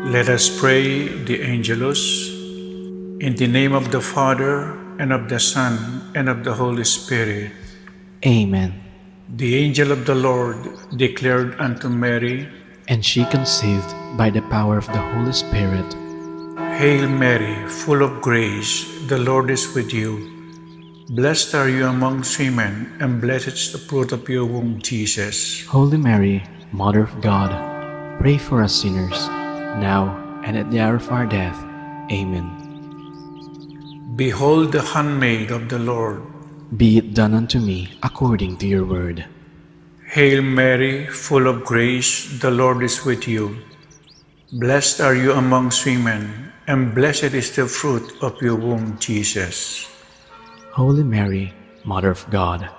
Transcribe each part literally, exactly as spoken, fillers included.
Let us pray the Angelus. In the name of the Father, and of the Son, and of the Holy Spirit. Amen. The angel of the Lord declared unto Mary, and she conceived by the power of the Holy Spirit. Hail Mary, full of grace, the Lord is with you. Blessed are you amongst women, and blessed is the fruit of your womb, Jesus. Holy Mary, Mother of God, pray for us sinners, now and at the hour of our death. Amen. Behold the handmaid of the Lord. Be it done unto me according to your word. Hail Mary, full of grace, the Lord is with you. Blessed are you amongst women, and blessed is the fruit of your womb, Jesus. Holy Mary, Mother of God,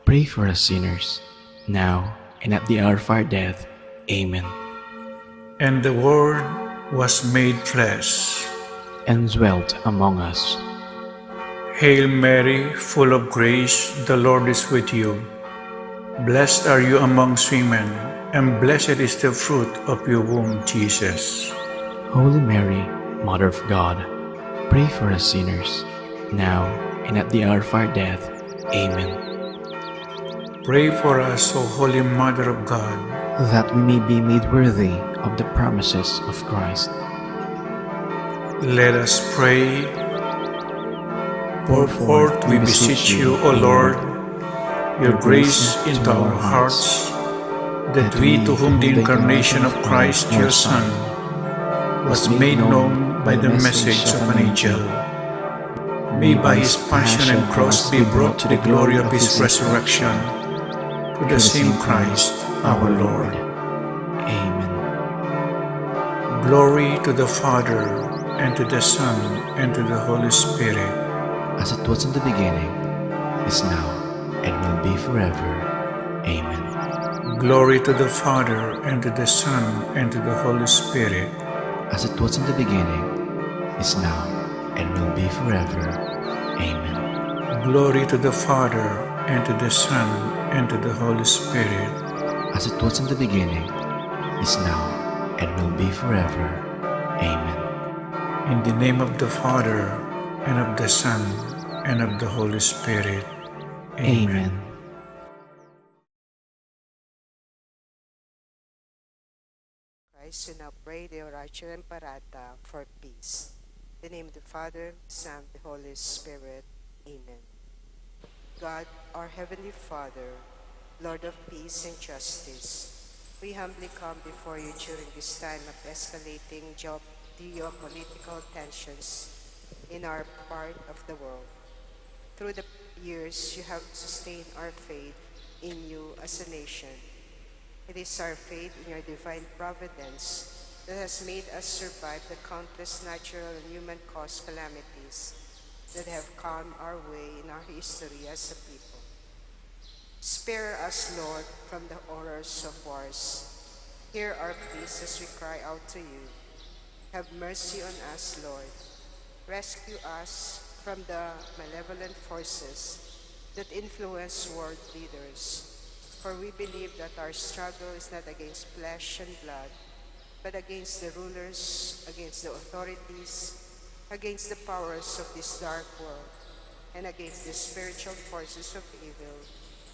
pray for us sinners, now and at the hour of our death. Amen. And the Word was made flesh. And dwelt among us. Hail Mary, full of grace, the Lord is with you. Blessed are you amongst women, and blessed is the fruit of your womb, Jesus. Holy Mary, Mother of God, pray for us sinners, now and at the hour of our death. Amen. Pray for us, O Holy Mother of God, that we may be made worthy of the promises of Christ. Let us pray. Pour forth, we beseech you, O Lord, your grace into our hearts, that we, to whom the incarnation of Christ, your Son, was made known by the message of an angel, may by his passion and cross be brought to the glory of his resurrection, through the same Christ our Lord. Amen. Glory to the Father, and to the Son, and to the Holy Spirit. As it was in the beginning, is now, and will be forever. Amen. Glory to the Father, and to the Son, and to the Holy Spirit. As it was in the beginning, is now, and will be forever. Amen. Glory to the Father, and to the Son, and to the Holy Spirit. As it was in the beginning, is now, and will be forever. Amen. In the name of the Father, and of the Son, and of the Holy Spirit. Amen. Amen. Christ, we now pray the Oratio Imperata for peace. In the name of the Father, Son, the Holy Spirit. Amen. God, our Heavenly Father, Lord of peace and justice, we humbly come before you during this time of escalating geo- geopolitical tensions in our part of the world. Through the years, you have sustained our faith in you as a nation. It is our faith in your divine providence that has made us survive the countless natural and human caused calamities that have come our way in our history as a people. Spare us, Lord, from the horrors of wars. Hear our pleas as we cry out to you. Have mercy on us, Lord. Rescue us from the malevolent forces that influence world leaders, for we believe that our struggle is not against flesh and blood, but against the rulers, against the authorities, against the powers of this dark world, and against the spiritual forces of evil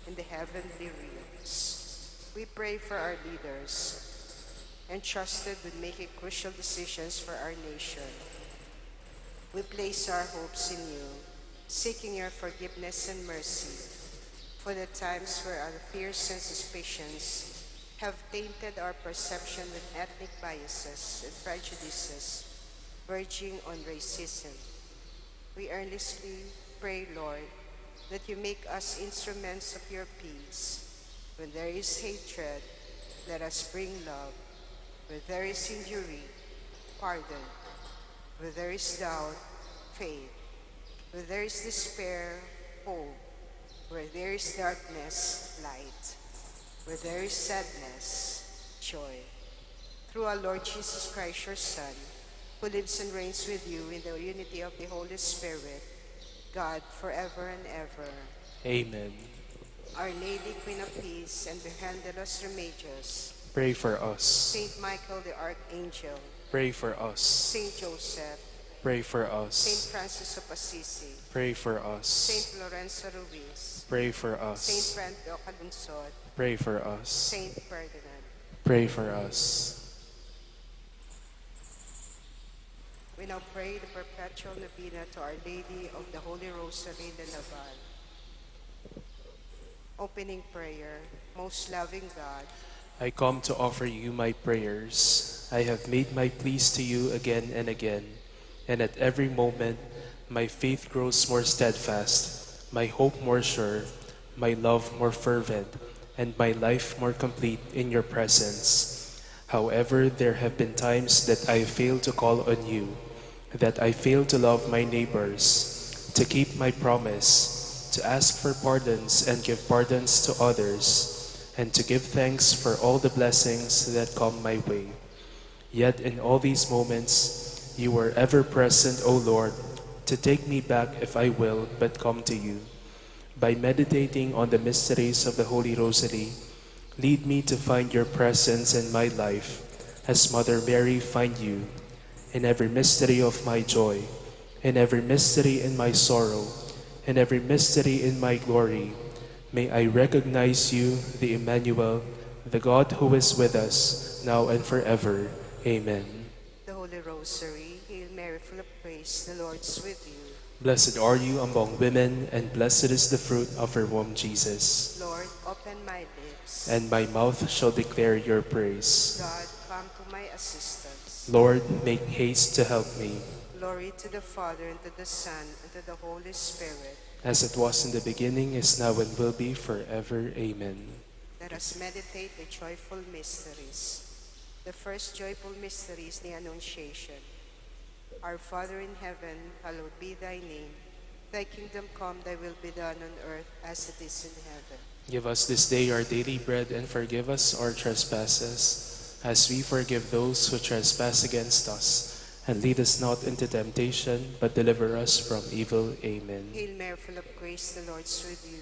in the heavenly realms. We pray for our leaders, entrusted with making crucial decisions for our nation. We place our hopes in you, seeking your forgiveness and mercy for the times where our fears and suspicions have tainted our perception with ethnic biases and prejudices verging on racism. We earnestly pray, Lord, that you make us instruments of your peace. When there is hatred, let us bring love. Where there is injury, pardon. Where there is doubt, faith. Where there is despair, hope. Where there is darkness, light. Where there is sadness, joy. Through our Lord Jesus Christ, your Son, who lives and reigns with you in the unity of the Holy Spirit, God, forever and ever. Amen. Our Lady, Queen of Peace, and Virgen de los Remedios, Pray for us. Saint Michael the Archangel. Pray for us. Saint Joseph. Pray for us. Saint Francis of Assisi. Pray for us. Saint Lorenzo Ruiz. Pray for us. Saint Brando Calungsod. Pray for us. Saint Ferdinand. Pray for us. We now pray the perpetual novena to Our Lady of the Holy Rosary de Naval. Opening prayer. Most loving God, I come to offer you my prayers. I have made my pleas to you again and again, and at every moment my faith grows more steadfast, my hope more sure, my love more fervent, and my life more complete in your presence. However, there have been times that I failed to call on you, that I failed to love my neighbors, to keep my promise, to ask for pardons and give pardons to others, and to give thanks for all the blessings that come my way. Yet in all these moments, you were ever present, O Lord, to take me back if I will but come to you. By meditating on the mysteries of the Holy Rosary, lead me to find your presence in my life, as Mother Mary find you, in every mystery of my joy, in every mystery in my sorrow, in every mystery in my glory. May I recognize you, the Emmanuel, the God who is with us, now and forever. Amen. The Holy Rosary. Hail Mary, full of grace, the Lord is with you. Blessed are you among women, and blessed is the fruit of your womb, Jesus. Lord, open my lips. And my mouth shall declare your praise. God, come to my assistance. Lord, make haste to help me. Glory to the Father, and to the Son, and to the Holy Spirit. As it was in the beginning, is now, and will be forever. Amen. Let us meditate the joyful mysteries. The first joyful mystery is the Annunciation. Our Father in heaven, hallowed be thy name. Thy kingdom come, thy will be done on earth as it is in heaven. Give us this day our daily bread, and forgive us our trespasses, as we forgive those who trespass against us. And lead us not into temptation, but deliver us from evil. Amen. Hail Mary, full of grace, the Lord is with you.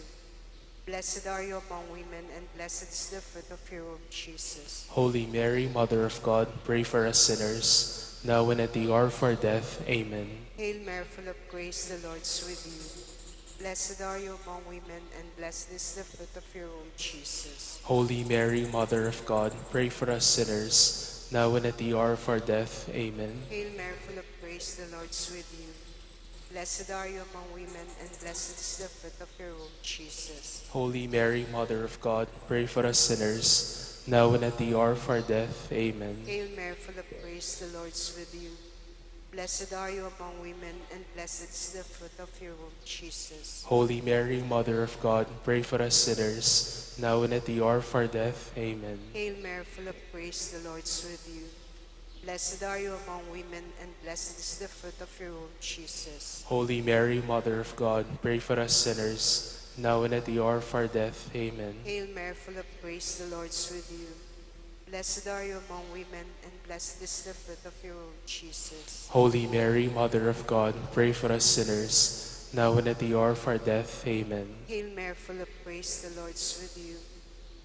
Blessed are you among women, and blessed is the fruit of your womb, Jesus. Holy Mary, Mother of God, pray for us sinners, now and at the hour of our death. Amen. Hail Mary, full of grace, the Lord is with you. Blessed are you among women, and blessed is the fruit of your womb, Jesus. Holy Mary, Mother of God, pray for us sinners, now and at the hour of our death. Amen. Hail Mary, full of grace, the Lord is with you. Blessed are you among women, and blessed is the fruit of your womb, Jesus. Holy Mary, Mother of God, pray for us sinners, now and at the hour of our death. Amen. Hail Mary, full of grace, the Lord is with you. Blessed are you among women, and blessed is the fruit of your womb, Jesus. Holy Mary, Mother of God, pray for us sinners, now and at the hour of our death. Amen. Hail Mary, full of grace, the Lord is with you. Blessed are you among women, and blessed is the fruit of your womb, Jesus. Holy Mary, Mother of God, pray for us sinners, now and at the hour of our death. Amen. Hail Mary, full of grace, the Lord is with you. Blessed are you among women, and blessed is the fruit of your womb, Jesus. Holy Mary, Mother of God, pray for us sinners, now and at the hour of our death. Amen. Hail Mary, full of grace, the Lord is with you.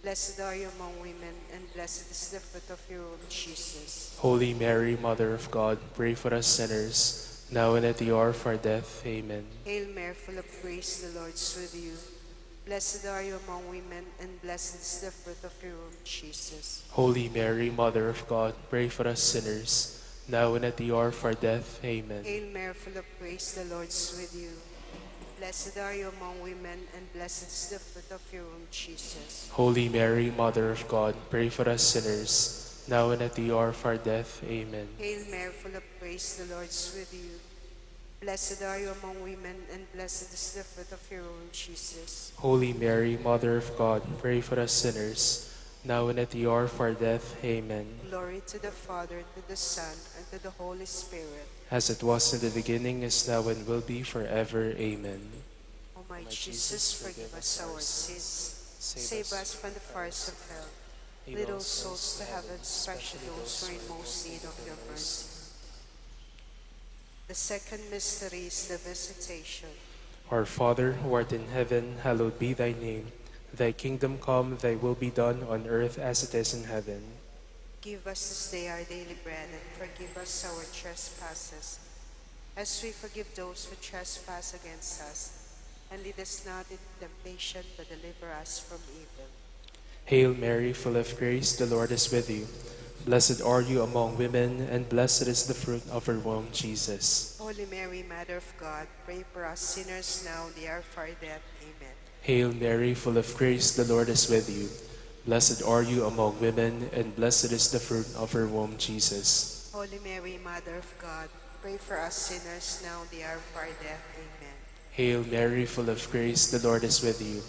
Blessed are you among women, and blessed is the fruit of your womb, Jesus. Holy Mary, Mother of God, pray for us sinners, now and at the hour of our death. Amen. Hail Mary, full of grace, the Lord is with you. Blessed are you among women, and blessed is the fruit of your womb, Jesus. Holy Mary, Mother of God, pray for us sinners, now and at the hour of our death. Amen. Hail Mary, full of grace, the Lord is with you. Blessed are you among women, and blessed is the fruit of your womb, Jesus. Holy Mary, Mother of God, pray for us sinners, now and at the hour of our death. Amen. Hail Mary, full of grace, the Lord is with you. Blessed are you among women, and blessed is the fruit of your womb, Jesus. Holy Mary, Mother of God, pray for us sinners, now and at the hour of our death. Amen. Glory to the Father, and to the Son, and to the Holy Spirit. As it was in the beginning, is now, and will be forever. Amen. O my Jesus, forgive us our sins, save us from the fires of hell, lead all souls to heaven, especially those who are in most need of your mercy. The second mystery is the Visitation. Our Father, who art in heaven, hallowed be thy name. Thy kingdom come, thy will be done on earth as it is in heaven. Give us this day our daily bread, and forgive us our trespasses, as we forgive those who trespass against us. And lead us not into temptation, but deliver us from evil. Hail Mary, full of grace, the Lord is with you. Blessed are you among women, and blessed is the fruit of your womb, Jesus. Holy Mary, Mother of God, pray for us sinners now and the hour of our death. Amen. Hail Mary, full of grace, the Lord is with you. Blessed are you among women, and blessed is the fruit of your womb, Jesus. Holy Mary, Mother of God, pray for us sinners now and the hour of our death. Amen. Hail Mary, full of grace, the Lord is with you.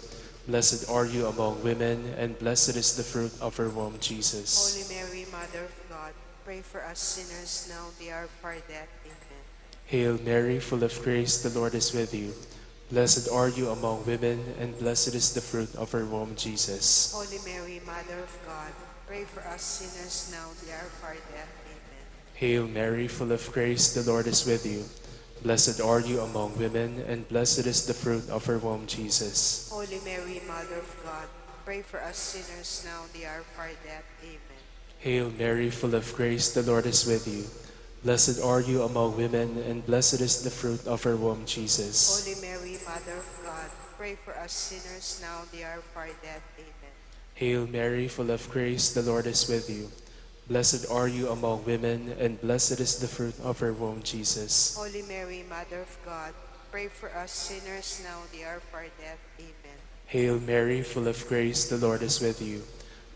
Blessed are you among women, and blessed is the fruit of your womb, Jesus. Holy Mary, Mother of God, pray for us sinners now and the hour of our death. Amen. Hail Mary, full of grace, the Lord is with you. Blessed are you among women, and blessed is the fruit of your womb, Jesus. Holy Mary, Mother of God, pray for us sinners now and the hour of our death. Amen. Hail Mary, full of grace, the Lord is with you. Blessed are you among women, and blessed is the fruit of your womb, Jesus. Holy Mary, Mother of God, pray for us sinners now and the hour of our death. Amen. Hail Mary, full of grace, the Lord is with you. Blessed are you among women, and blessed is the fruit of your womb, Jesus. Holy Mary, Mother of God, pray for us sinners now and the hour of our death. Amen. Hail Mary, full of grace, the Lord is with you. Blessed are you among women, and blessed is the fruit of your womb, Jesus. Holy Mary, Mother of God, pray for us sinners now and the hour of our death. Amen. Hail Mary, full of grace, the Lord is with you.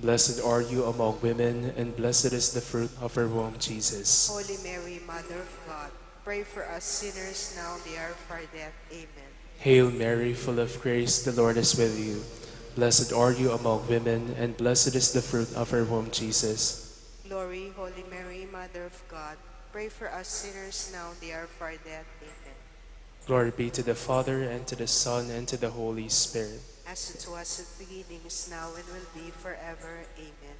Blessed are you among women, and blessed is the fruit of your womb, Jesus. Holy Mary, Mother of God, pray for us sinners now and the hour of our death. Amen. Hail Mary, full of grace, the Lord is with you. Blessed are you among women, and blessed is the fruit of your womb, Jesus. Glory, Holy Mary, Mother of God, pray for us sinners now and the hour of our death. Amen. Glory be to the Father, and to the Son, and to the Holy Spirit. As it was at the beginning, is now, and will be forever. Amen.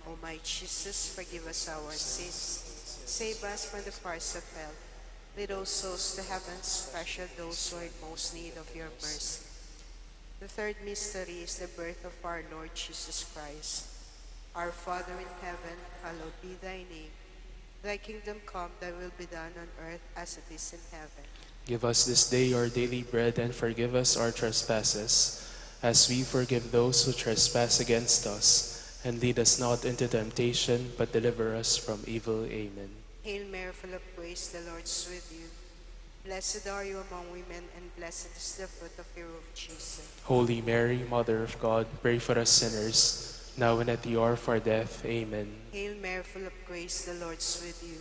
O my Jesus, forgive us our sins, save us from the fires of hell, lead all souls to heaven, especially those who are in most need of your mercy. The third mystery is the birth of our Lord Jesus Christ. Our Father in heaven, hallowed be thy name. Thy kingdom come, thy will be done on earth as it is in heaven. Give us this day our daily bread, and forgive us our trespasses, as we forgive those who trespass against us. And lead us not into temptation, but deliver us from evil. Amen. Hail Mary, full of grace, the Lord is with you. Blessed are you among women, and blessed is the fruit of your womb, Jesus. Holy Mary, Mother of God, pray for us sinners, now and at the hour of our death. Amen. Hail Mary, full of grace, the Lord is with you.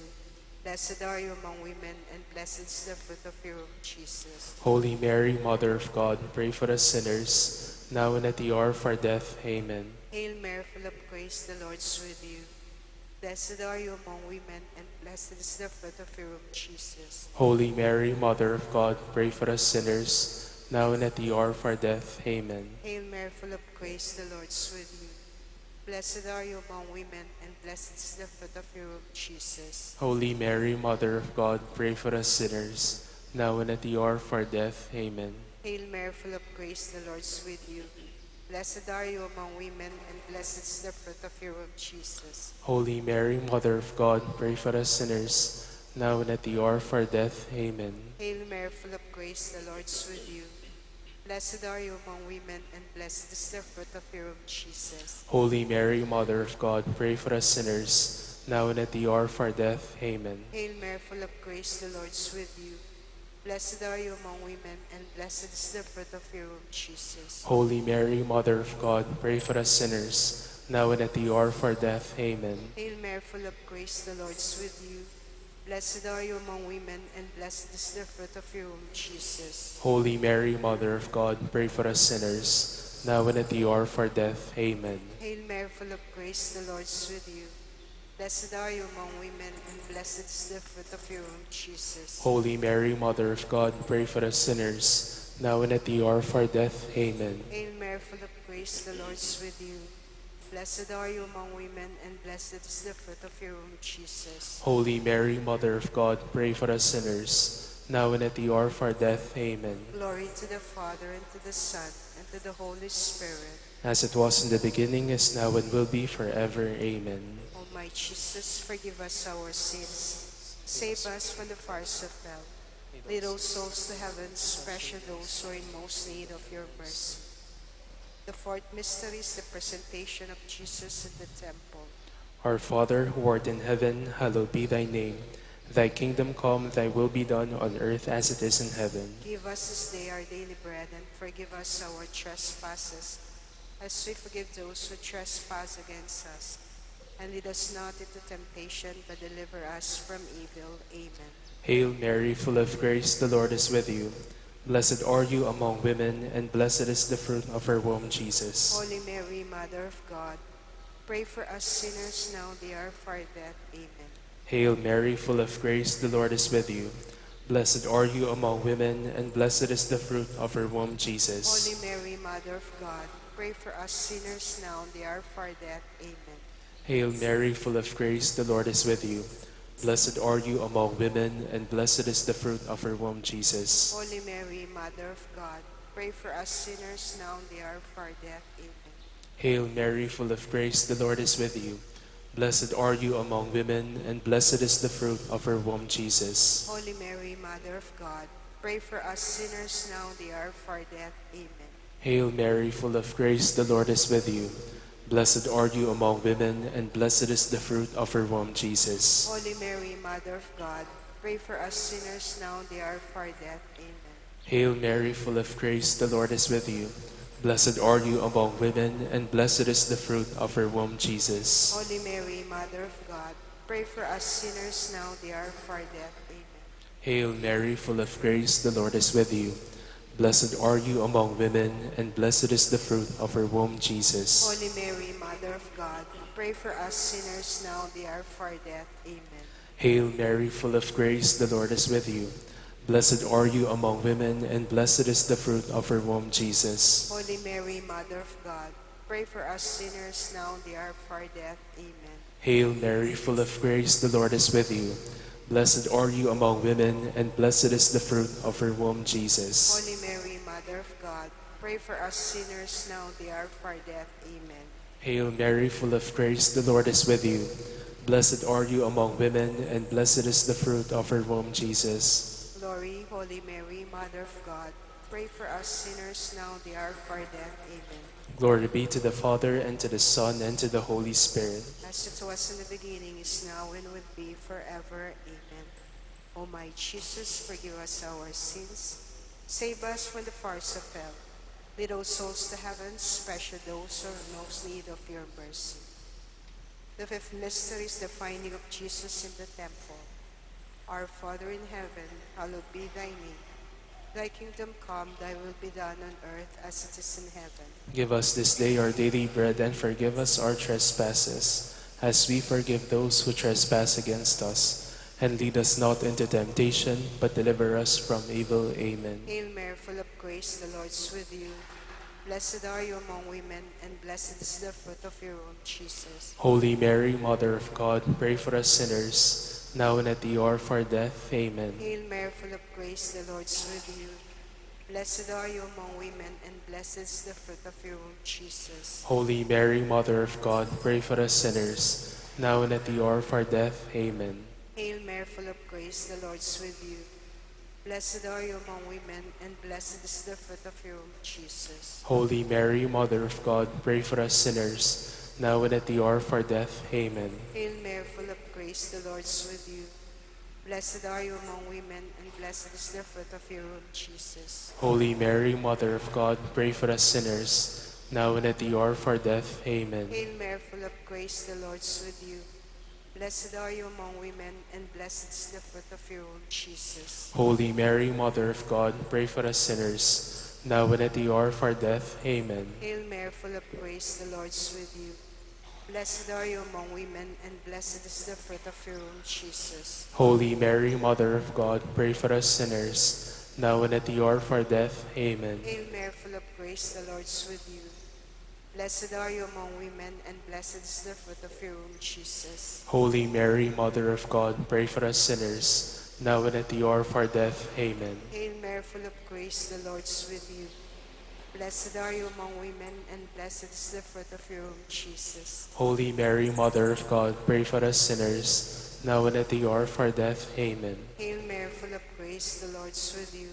Blessed are you among women, and blessed is the fruit of your womb, Jesus. Holy Mary, Mother of God, pray for us sinners, now and at the hour of our death. Amen. Hail Mary, full of grace, the Lord is with you. Blessed are you among women, and blessed is the fruit of your womb, Jesus. Holy Mary, Mother of God, pray for us sinners, now and at the hour of our death. Amen. Hail Mary, full of grace, the Lord is with you. Blessed are you among women, and blessed is the fruit of your womb, Jesus. Holy Mary, Mother of God, pray for us sinners, now and at the hour of our death. Amen. Hail Mary, full of grace, the Lord is with you. Blessed are you among women, and blessed is the fruit of your womb, Jesus. Holy Mary, Mother of God, pray for us sinners, now and at the hour of our death. Amen. Hail Mary, full of grace, the Lord is with you. Blessed are you among women, and blessed is the fruit of your womb, Jesus. Holy Mary, Mother of God, pray for us sinners, now and at the hour of our death. Amen. Hail Mary, full of grace, the Lord is with you. Blessed are you among women, and blessed is the fruit of your womb, Jesus. Holy Mary, Mother of God, pray for us sinners, now and at the hour of our death. Amen. Hail Mary, full of grace, the Lord is with you. Blessed are you among women, and blessed is the fruit of your womb, Jesus. Holy Mary, Mother of God, pray for us sinners, now and at the hour of our death. Amen. Hail Mary, full of grace, the Lord is with you. Blessed are you among women, and blessed is the fruit of your womb, Jesus. Holy Mary, Mother of God, pray for us sinners, now and at the hour of our death. Amen. Hail Mary, full of grace, the Lord is with you. Blessed are you among women, and blessed is the fruit of your womb, Jesus. Holy Mary, Mother of God, pray for us sinners, now and at the hour of our death. Amen. Glory to the Father, and to the Son, and to the Holy Spirit. As it was in the beginning, is now, and will be forever. Amen. O my Jesus, forgive us our sins, save us from the fires of hell, lead all souls to heaven, especially those who are in most need of your mercy. The fourth mystery is the presentation of Jesus in the temple. Our Father, who art in heaven, hallowed be thy name. Thy kingdom come, thy will be done on earth as it is in heaven. Give us this day our daily bread, and forgive us our trespasses, as we forgive those who trespass against us. And lead us not into temptation, but deliver us from evil. Amen. Hail Mary, full of grace, the Lord is with you. Blessed are you among women, and blessed is the fruit of your womb, Jesus. Holy Mary, Mother of God, pray for us sinners now and at the hour of our death. Amen. Hail Mary, full of grace, the Lord is with you. Blessed are you among women, and blessed is the fruit of your womb, Jesus. Holy Mary, Mother of God, pray for us sinners now and at the hour of our death. Amen. Hail Mary, full of grace, the Lord is with you. Blessed are you among women, and blessed is the fruit of your womb, Jesus. Holy Mary, Mother of God, pray for us sinners now and at the hour of our death. Amen. Hail Mary, full of grace, the Lord is with you. Blessed are you among women, and blessed is the fruit of your womb, Jesus. Holy Mary, Mother of God, pray for us sinners now and at the hour of our death. Amen. Hail Mary, full of grace, the Lord is with you. Blessed are you among women, and blessed is the fruit of your womb, Jesus. Holy Mary, Mother of God, pray for us sinners now and at the hour of our death. Amen. Hail Mary, full of grace, the Lord is with you. Blessed are you among women, and blessed is the fruit of your womb, Jesus. Holy Mary, Mother of God, pray for us sinners now and at the hour of our death. Amen. Hail Mary, full of grace, the Lord is with you. Blessed are you among women, and blessed is the fruit of your womb, Jesus. Holy Mary, Mother of God, pray for us sinners now and at the hour of our death. Amen. Hail Mary, full of grace, the Lord is with you. Blessed are you among women, and blessed is the fruit of your womb, Jesus. Holy Mary, Mother of God, pray for us sinners now and at the hour of our death. Amen. Hail Mary, full of grace, the Lord is with you. Blessed are you among women, and blessed is the fruit of your womb, Jesus. Holy Mary, Mother of God, pray for us sinners now and at the hour of our death. Amen. Hail Mary, full of grace, the Lord is with you. Blessed are you among women, and blessed is the fruit of your womb, Jesus. Glory, Holy Mary, Mother of God, pray for us sinners now and at the hour of our death. Amen. Glory be to the Father, and to the Son, and to the Holy Spirit. As it was in the beginning, is now, and will be forever. Amen. O my Jesus, forgive us our sins, save us from the fires of hell, lead all souls to heaven, especially those who are in most need of your mercy. The fifth mystery is the finding of Jesus in the temple. Our Father in heaven, hallowed be thy name. Thy kingdom come, thy will be done on earth as it is in heaven. Give us this day our daily bread, and forgive us our trespasses, as we forgive those who trespass against us. And lead us not into temptation, but deliver us from evil. Amen. Hail Mary, full of grace, the Lord is with you. Blessed are you among women, and blessed is the fruit of your womb, Jesus. Holy Mary, Mother of God, pray for us sinners, now and at the hour of our death. Amen. Hail Mary, full of grace, the Lord is with you. Blessed are you among women, and blessed is the fruit of your womb, Jesus. Holy Mary, Mother of God, pray for us sinners, now and at the hour of our death. Amen. Hail Mary, full of grace, the Lord is with you. Blessed are you among women, and blessed is the fruit of your womb, Jesus. Holy Mary, Mother of God, pray for us sinners, now and at the hour of our death. Amen. Hail Mary, full of grace, the Lord is with you. Blessed are you among women, and blessed is the fruit of your womb, Jesus. Holy Mary, Mother of God, pray for us sinners, now and at the hour of our death. Amen. Hail Mary, full of grace, the Lord is with you. Blessed are you among women, and blessed is the fruit of your womb, Jesus. Holy Mary, Mother of God, pray for us sinners, now and at the hour of our death. Amen. Hail Mary, full of grace, the Lord is with you. Blessed are you among women, and blessed is the fruit of your womb, Jesus. Holy Mary, Mother of God, pray for us sinners, now and at the hour of our death. Amen. Hail Mary, full of grace, the Lord is with you. Blessed are you among women, and blessed is the fruit of your womb, Jesus. Holy Mary, Mother of God, pray for us sinners, now and at the hour of our death. Amen. Hail Mary, full of grace, the Lord is with you. Blessed are you among women, and blessed is the fruit of your womb, Jesus. Holy Mary, Mother of God, pray for us sinners, now and at the hour of our death. Amen. Hail Mary, full of grace, the Lord is with you.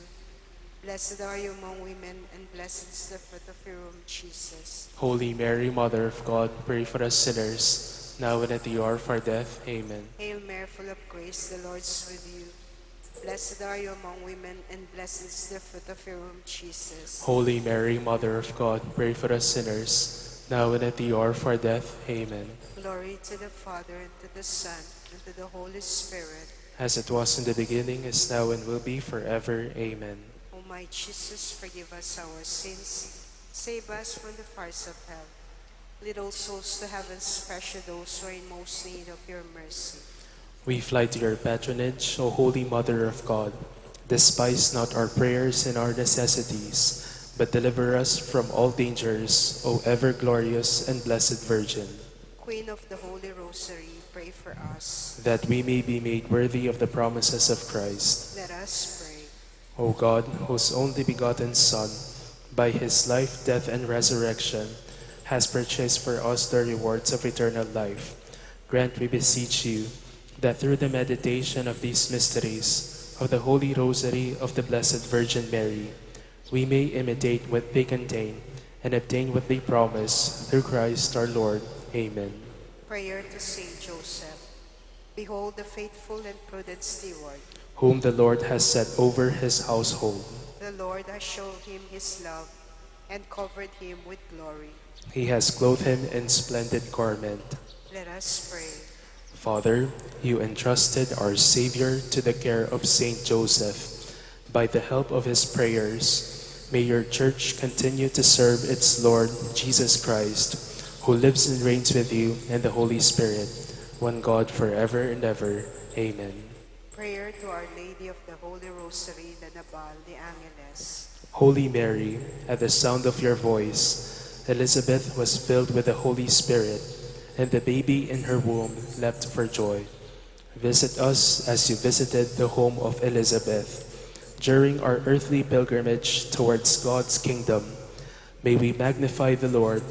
Blessed are you among women, and blessed is the fruit of your womb, Jesus. Holy Mary, Mother of God, pray for us sinners, now and at the hour of our death. Amen. Hail Mary, full of grace, the Lord is with you. Blessed are you among women, and blessed is the fruit of your womb, Jesus. Holy Mary, Mother of God, pray for us sinners, now and at the hour of our death. Amen. Glory to the Father, and to the Son, and to the Holy Spirit. As it was in the beginning, is now, and will be forever. Amen. O my Jesus, forgive us our sins, save us from the fires of hell, lead all souls to heaven, especially those who are in most need of your mercy. We fly to your patronage, O Holy Mother of God. Despise not our prayers and our necessities, but deliver us from all dangers, O ever glorious and blessed Virgin. Queen of the Holy Rosary, pray for us. That we may be made worthy of the promises of Christ. Let us pray. O God, whose only begotten Son, by his life, death, and resurrection, has purchased for us the rewards of eternal life, grant, we beseech you, that through the meditation of these mysteries of the Holy Rosary of the Blessed Virgin Mary, we may imitate what they contain and obtain what they promise, through Christ our Lord. Amen. Prayer to Saint Joseph. Behold the faithful and prudent steward. Whom the Lord has set over his household. The Lord has shown him his love and covered him with glory. He has clothed him in splendid garment. Let us pray. Father, you entrusted our Savior to the care of Saint Joseph. By the help of his prayers, may your church continue to serve its Lord Jesus Christ, who lives and reigns with you and the Holy Spirit, one God, forever and ever. Amen. Prayer to Our Lady of the Holy Rosary, La Naval de Angeles. Holy Mary, at the sound of your voice, Elizabeth was filled with the Holy Spirit, and the baby in her womb leapt for joy. Visit us as you visited the home of Elizabeth. During our earthly pilgrimage towards God's kingdom, may we magnify the Lord,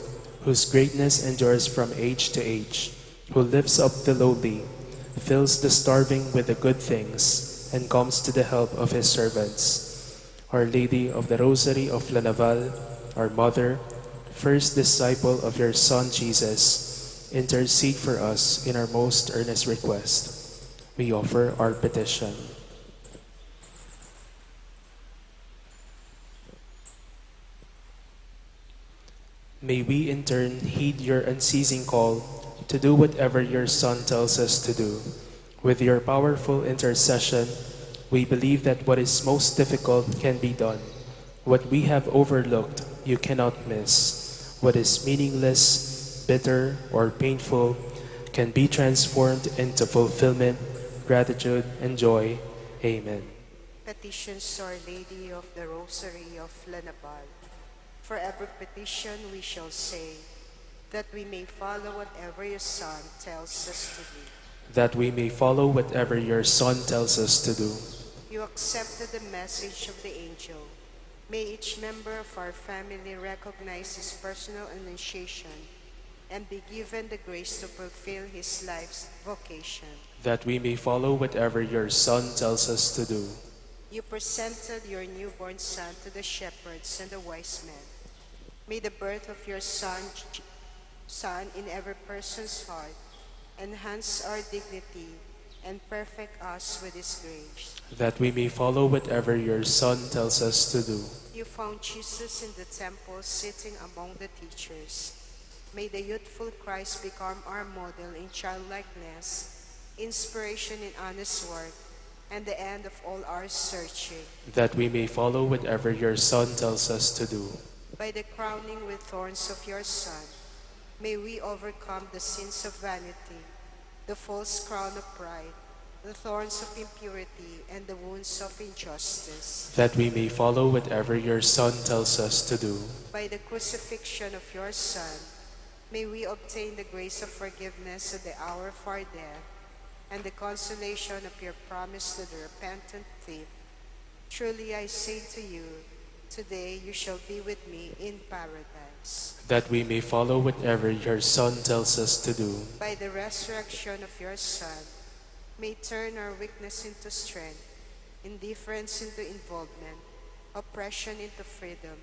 whose greatness endures from age to age, who lifts up the lowly, fills the starving with the good things, and comes to the help of his servants. Our Lady of the Rosary of La Naval, our Mother, first disciple of your Son Jesus, intercede for us in our most earnest request. We offer our petition. May we in turn heed your unceasing call to do whatever your Son tells us to do. With your powerful intercession, we believe that what is most difficult can be done. What we have overlooked, you cannot miss. What is meaningless, bitter, or painful can be transformed into fulfillment, gratitude, and joy. Amen. Petitions to Our Lady of the Rosary of La Naval. For every petition we shall say, that we may follow whatever your Son tells us to do. That we may follow whatever your Son tells us to do. You accepted the message of the angel. May each member of our family recognize his personal initiation and be given the grace to fulfill his life's vocation. That we may follow whatever your Son tells us to do. You presented your newborn Son to the shepherds and the wise men. May the birth of your Son, Son in every person's heart enhance our dignity and perfect us with his grace. That we may follow whatever your Son tells us to do. You found Jesus in the temple, sitting among the teachers. May the youthful Christ become our model in childlikeness, inspiration in honest work, and the end of all our searching. That we may follow whatever your Son tells us to do. By the crowning with thorns of your Son, may we overcome the sins of vanity, the false crown of pride, the thorns of impurity, and the wounds of injustice. That we may follow whatever your Son tells us to do. By the crucifixion of your Son, may we obtain the grace of forgiveness at the hour of our death and the consolation of your promise to the repentant thief. Truly I say to you, Today you shall be with me in paradise. That we may follow whatever your Son tells us to do. By the resurrection of your Son, may turn our weakness into strength, indifference into involvement, oppression into freedom,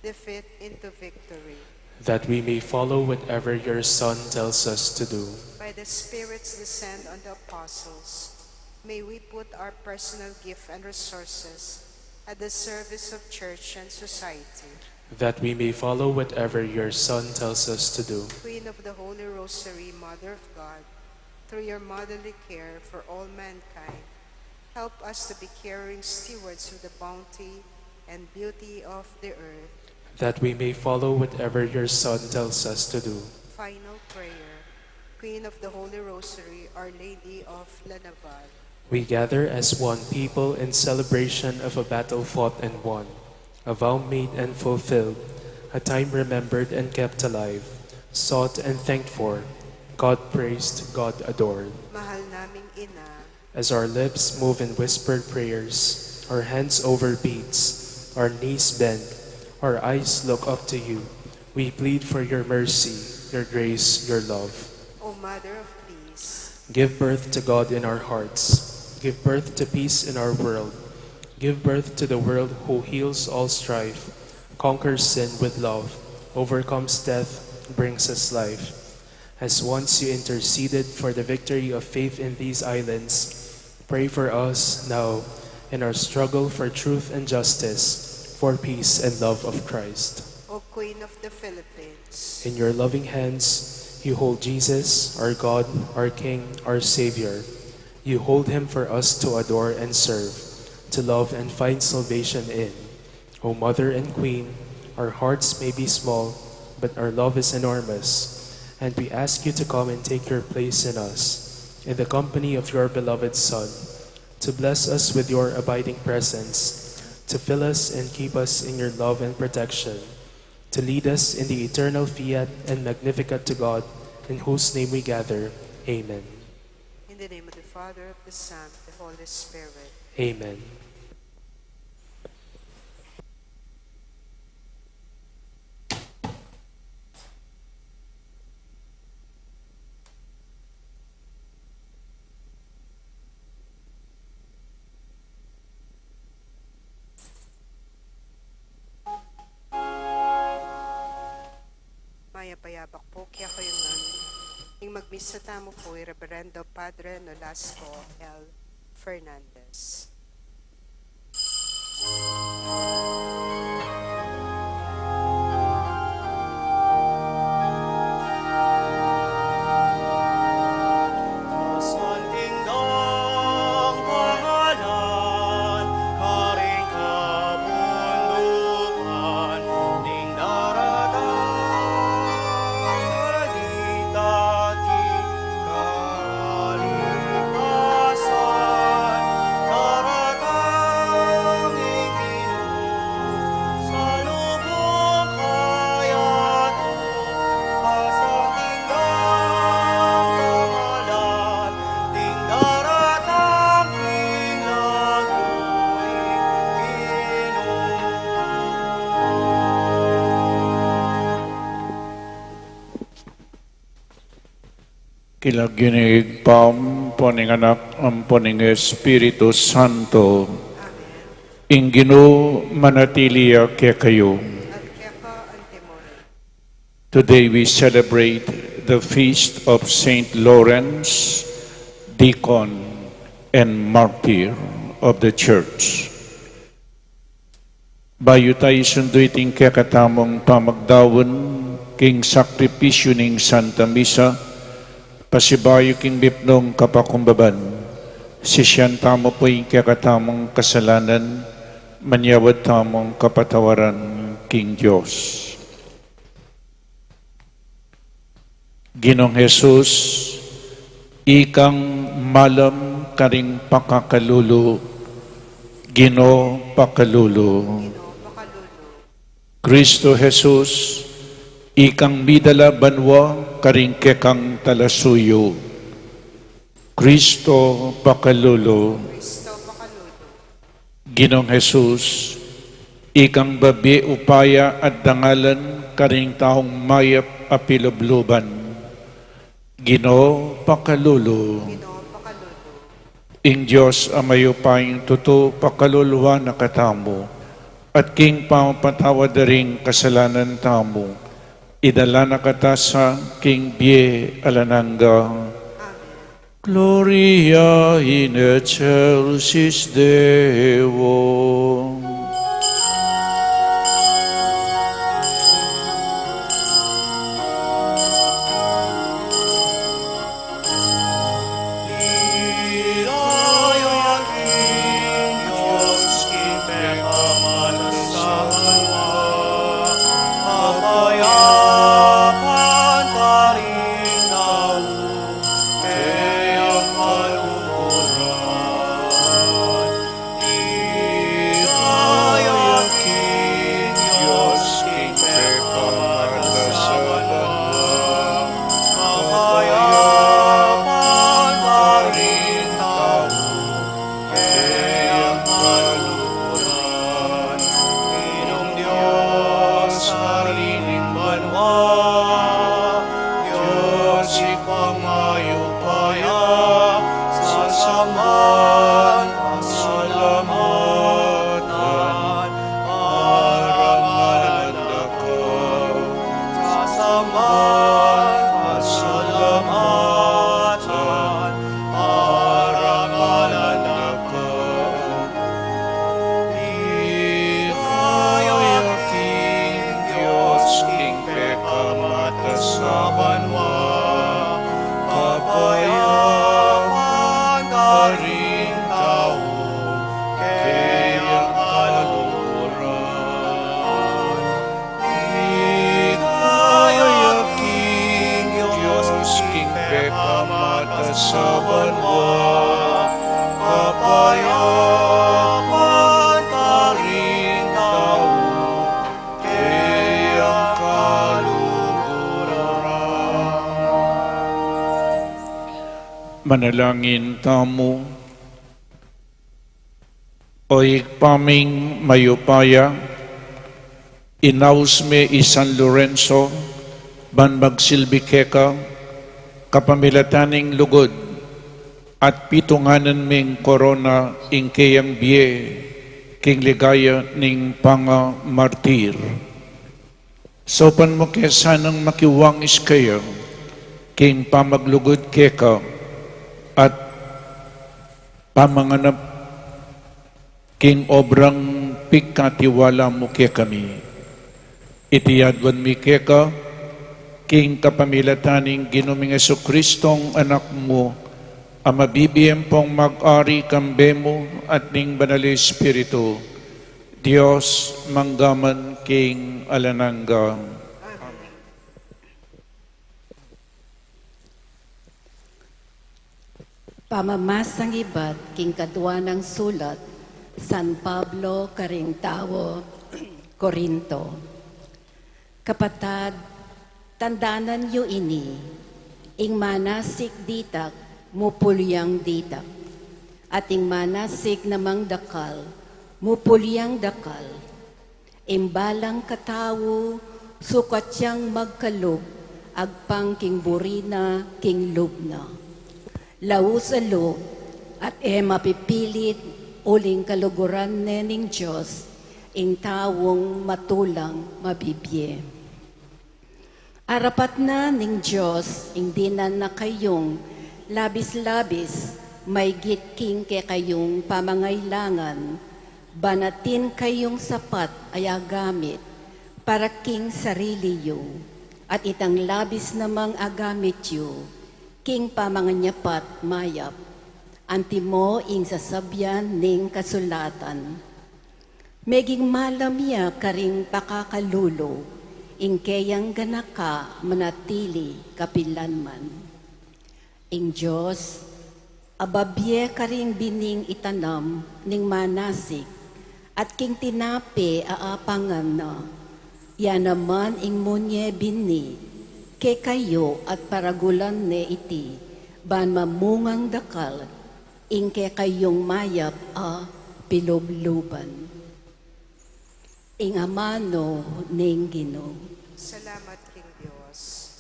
defeat into victory. That we may follow whatever your Son tells us to do. By the Spirit's descent on the apostles, may we put our personal gift and resources at the service of church and society. That we may follow whatever your Son tells us to do. Queen of the Holy Rosary, Mother of God, through your motherly care for all mankind, help us to be caring stewards of the bounty and beauty of the earth. That we may follow whatever your Son tells us to do. Final prayer. Queen of the Holy Rosary, Our Lady of La Naval. We gather as one people in celebration of a battle fought and won, a vow made and fulfilled, a time remembered and kept alive, sought and thanked for, God praised, God adored. Mahal naming Ina. As our lips move in whispered prayers, our hands over beads, our knees bend, our eyes look up to you, we plead for your mercy, your grace, your love. O Mother of Peace. Give birth to God in our hearts. Give birth to peace in our world. Give birth to the world who heals all strife, conquers sin with love, overcomes death, brings us life. As once you interceded for the victory of faith in these islands, pray for us now in our struggle for truth and justice, for peace and love of Christ. O Queen of the Philippines. In your loving hands, you hold Jesus, our God, our King, our Savior. You hold him for us to adore and serve, to love and find salvation in. O Mother and Queen, our hearts may be small, but our love is enormous, and we ask you to come and take your place in us, in the company of your beloved Son, to bless us with your abiding presence, to fill us and keep us in your love and protection, to lead us in the eternal Fiat and Magnificat to God, in whose name we gather. Amen. In the name of the Father, of the Son, of the Holy Spirit. Amen. Mayap a abak pu kekayu ngan. Ing magmisa tamu pu i Reverendo Padre Nolasco L. Fernandez. King lagyu ning Ibpa, ampo ning Anak, ampo ning Espiritu Santo. Ing Ginu manatili ya kekayu. Today we celebrate the feast of Saint Lawrence, Deacon and Martyr of the Church. Bayu tayu isundu iting kekatamung pamagdaun king sakripisyu ning Santa Misa, pasibayu king mipnung kapakumbaban, sisian tamu pu ing kekatamung kasalanan, manyawad tamung kapatawaran king Dios. Ginung Jesus, ikang malam karing pakakalulu, Ginu pakalulu. Kristo Jesus, ikang midala banua karing kekang talasuyu, Kristo pakalulu. Ginung Jesus, Ikang babie upaya at dangalan karing taung mayap a pilubluban. Ginu, pakalulu. Ing Dios a mayupayang tutu pakaluluan na katamu, at king pamapatawad da ring kasalanan tamu, idala na kata sa king bie alang angga. Gloria in excelsis Deo. Dios, Ibpang mayupaya, sasampalatayan, parangalan da ka. Sasampalatayan, parangalan da ka. Ligaya king Dios, king pekamatad a banua, kapayapan karing tau keyang kaluguran. Ligaya king Dios, king pekamatad a banua, kapayapan karing tau keyang kaluguran. Manalangin tamu. O Ibpa ming mayupaya, inaus me i San Lorenzo ban magsilbi keka kapamilatan ning lugud at pitunganan ming korona ing keyang bie king ligaya ning pangamartir. Saupan mu ke sanang makiwangis keya king pamaglugud keka at pamanganap king obrang pikatiwala mu kekami. Iti aduan mi keka king kapamilatan ning Ginu ming Jesucristong Anak mu, a mabibie ampong mag-ari kambe mu at ning Banal a Espiritu, Dios, mangga man king alang angga. Pamamasang ibat king kadua nang sulat San Pablo karing tau Corinto. Kapatad, tandanan yu ini, ing manasik ditak, mupul yang ditak, at ing manasik namang dakal, mupul yang dakal. Ing balang katau, sukat yang magkalub, agpang king buri na, king lub na. Laus a lub, at e mapipilit, uling kaluguran ne ning Dios, ing taung matulang mabibie. Arapat na ning Dios ing dinan na kayung labis-labis maygit king kekayung pamangailangan, ban atin kayung sapat a agamit para king sarili yu, at itang labis namang agamit yu king pamanganyapat mayap, antimo ing sasabian ning kasulatan. Meging malam ya karing pakakalulu, ing keyang ganaka manatili kapilanman. Ing Dios, a babie karing bining itanam ning manasik, at king tinape a apangan na, ya naman ing munye bini kekayu at paragulan ne iti ban mamungang dakal ing kekayung mayap a pilubluban. Ing amanu ning Ginu. Salamat king Dios.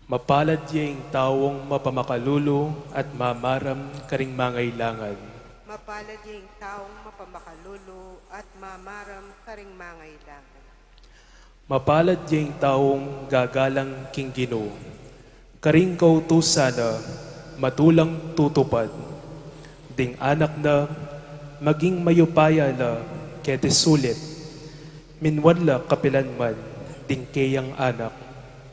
Mapalad ya ing taung mapamakalulu at mamaram karing mangailangan. Mapalad ya ing taung mapamakalulu at mamaram karing mangailangan. Mapalad ya ing taung gagalang king Ginu. Karing kautusan na matulang tutupad. Ding anak na maging mayupaya la keti sulip. Minwan la kapilanman ding keyang anak.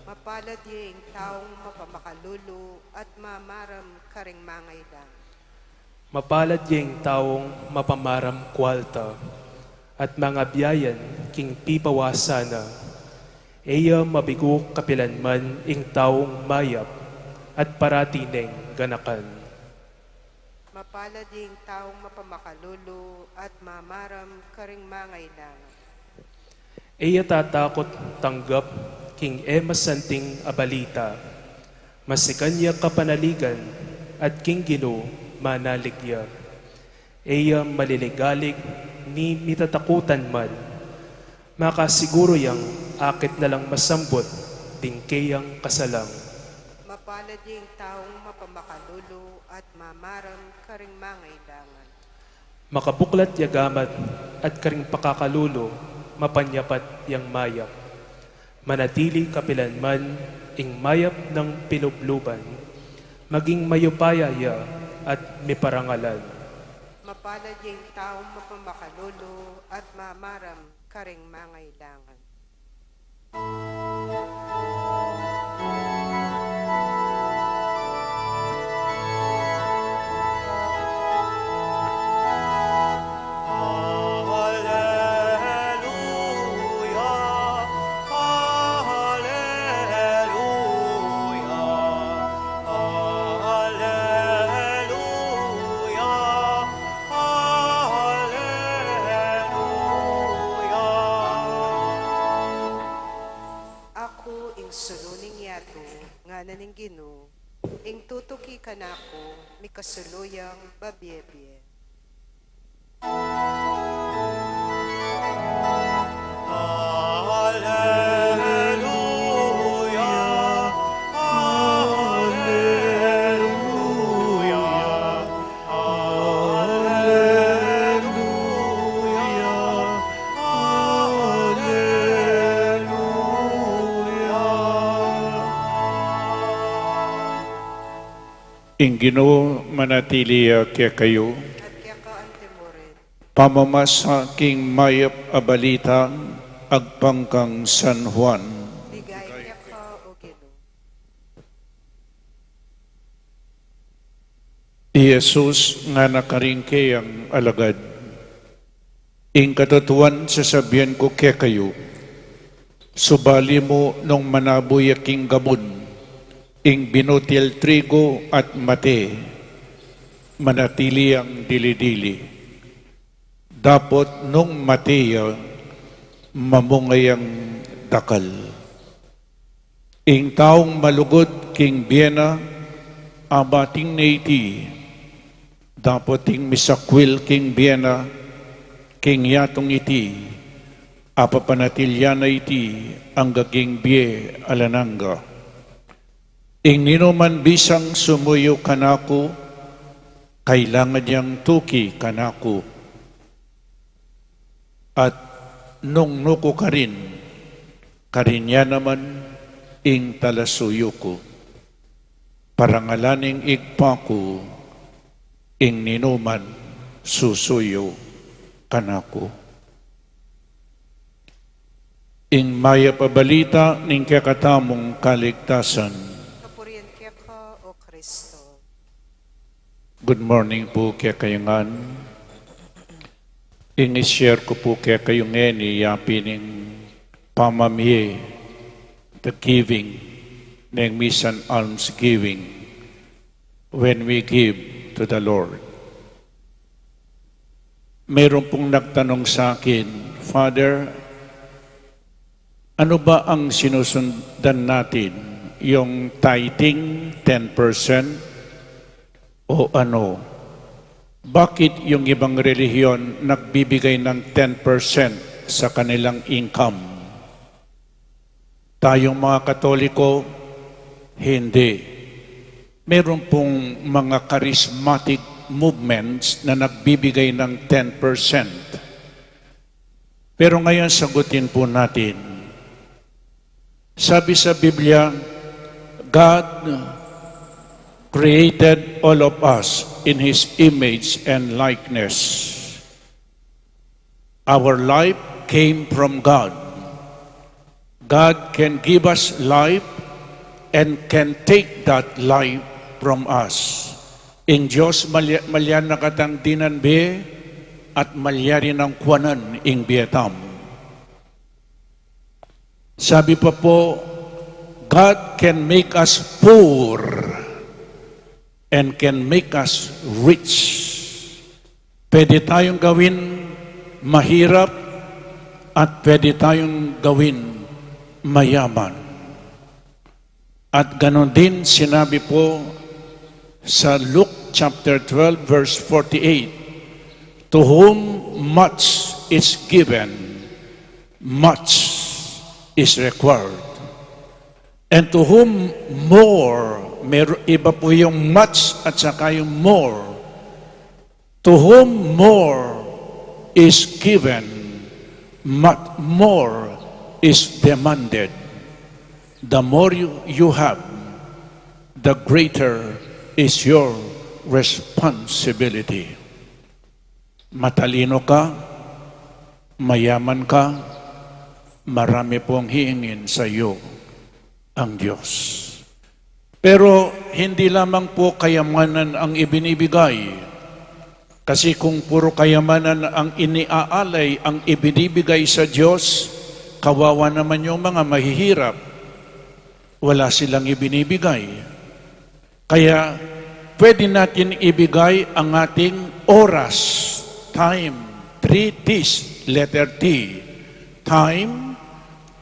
Mapalad ya ing taung mapamakalulu at mamaram karing mangailangan. Mapalad ya ing taung mapamaram kualta at mangabiayan king pipawasan na. E ya mabigu kapilanman ing taung mayap at parati neng ganakan. Mapalad ya ing taung mapamakalulu at mamaram karing mangailangan. E ya tatakut tanggap king e masanting a balita. Masikan ya kapanaligan at king Ginu manalig ya. E ya maliligalig ni mitatakutan man. Makasiguru yang akit na lang masambut ding keyang kasalang. Mapalad ya ing taung mapamakalulu at mamaram karing mangailangan. Makabuklat ya gamat at karing pakakalulu, mapanyapat yang mayap. Manatili kapilanman ing mayap nang pilubluban, maging mayupaya ya at miparangalan. Mapalad ya ing taung mapamakalulu at mamaram karing mangailangan. Aku ing sulu ning yatu, ngana ning Ginu, ing tutuki kanaku, mikasulu yang babie-bie. Alleluia, alleluia, alleluia, alleluia. Ing Ginu manatili ya kekayu. At keka antimurin. Pamamasa king mayap a balita agpang kang San Juan. Ligaya keka, O Ginu. I Jesus ngana karing keyang alagad, ing katutuan sasabian ku kekayu, subali mu nung manabu ya king gabun ing binutil trigu at mate, manatili yang dili-dili. Dapot nung mate ya, mamunga yang dakal. Ing taung malugud king bie na, abating na iti. Dapot ing misakwil king bie na, king yatung iti, apapanatilyan na iti angga king bie alang angga. Ing ninuman bisang sumuyu kanaku, kailangan yang tuki kanaku. At nung nuku karin, karin ya naman ing talasuyu ku. Parangalan ing Ibpa ku ing ninuman susuyu kanaku. Ing mayap a balita ning kekatamung kaligtasan. Kapurian keka, O Kristo. Good morning pu kekayu ngan. Ing i-share ku pu kekayu ngeni ya pin ing pamamie, the giving, neng misan almsgiving, when we give to the Lord. Meron pung nagtanong sa akin, "Father, ano ba ang sinusundan natin yung tithing, ten percent, o ano? Bakit yung ibang relihiyon nagbibigay ng ten percent sa kanilang income? Tayong mga Katoliko, hindi. Meron pong mga charismatic movements na nagbibigay ng ten percent. Pero ngayon, sagutin po natin. Sabi sa Biblia, "God created all of us in His image and likeness." Our life came from God. God can give us life and can take that life from us. Ing Dios malya-, malyan na katang dinan bie at malyari nang kuanan ing bie tamu. Sabi pa po, "God can make us poor and can make us rich." Pwede tayong gawin mahirap at pwede tayong gawin mayaman. At ganon din sinabi po sa Luke chapter twelve, verse forty-eight, "To whom much is given, much is required. And to whom more," mer-, iba po yung much at saka yung more. "To whom more is given, much more is demanded." The more you, you have, the greater is your responsibility. Matalino ka, mayaman ka, marami pong hihingin sa iyo ang Diyos. Pero hindi lamang po kayamanan ang ibinibigay. Kasi kung puro kayamanan ang iniaalay, ang ibinibigay sa Diyos, kawawa naman yung mga mahihirap. Wala silang ibinibigay. Kaya pwede natin ibigay ang ating oras, time, three T's, letter T, time,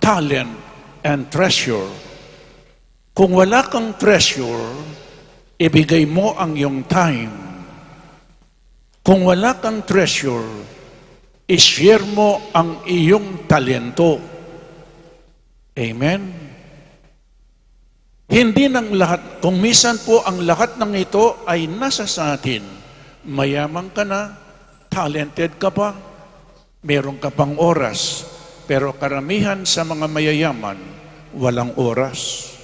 talent, and treasure. Kung wala kang treasure, ibigay mo ang iyong time. Kung wala kang treasure, i-share mo ang iyong talento. Amen? Hindi ng lahat, kung minsan po ang lahat ng ito ay nasa sa atin, mayaman ka na, talented ka pa, meron ka pang oras, pero karamihan sa mga mayayaman, walang oras.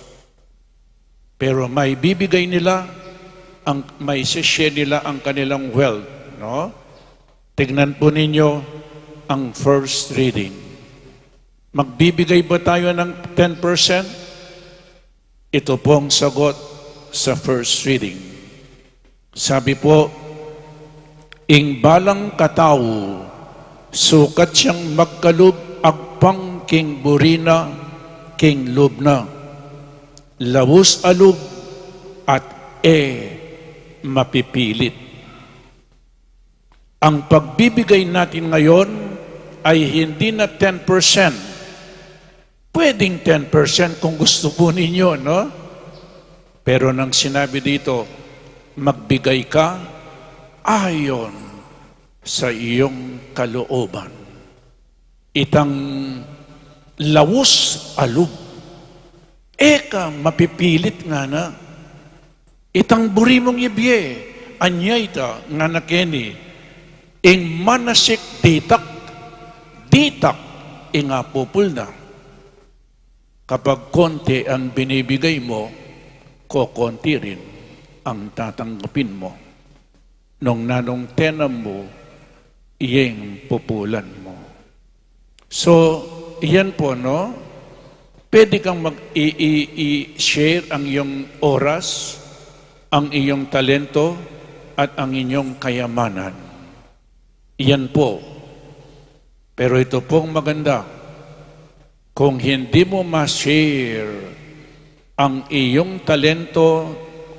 Pero maibibigay nila, ang, maisishare nila ang kanilang wealth, no? Tignan po ninyo ang first reading. Magbibigay ba tayo ng ten percent? Ito pong sagot sa first reading. Sabi po, "Ing balang katau, sukat yang magkalub agpang king buri na, king lub na. Laus a lub at e mapipilit." Ang pagbibigay natin ngayon ay hindi na ten percent. Pwedeng ten percent kung gusto po ninyo, no? Pero nang sinabi dito, magbigay ka ayon sa iyong kalooban. Itang laus a lub, e ka mapipilit ngana. Itang buri mung ibie, anya ita ngana keni, ing manasik ditak, ditak ing apupul na. Kapag konti ang binibigay mo, kokonti rin ang tatanggapin mo. Nung nanung tenam mo, iyeng pupulan mo. So, iyan po, no? Pwede kang mag-, i-, i-, i-share ang iyong oras, ang iyong talento, at ang inyong kayamanan. Iyan po. Pero ito pong maganda, kung hindi mo ma-share ang iyong talento,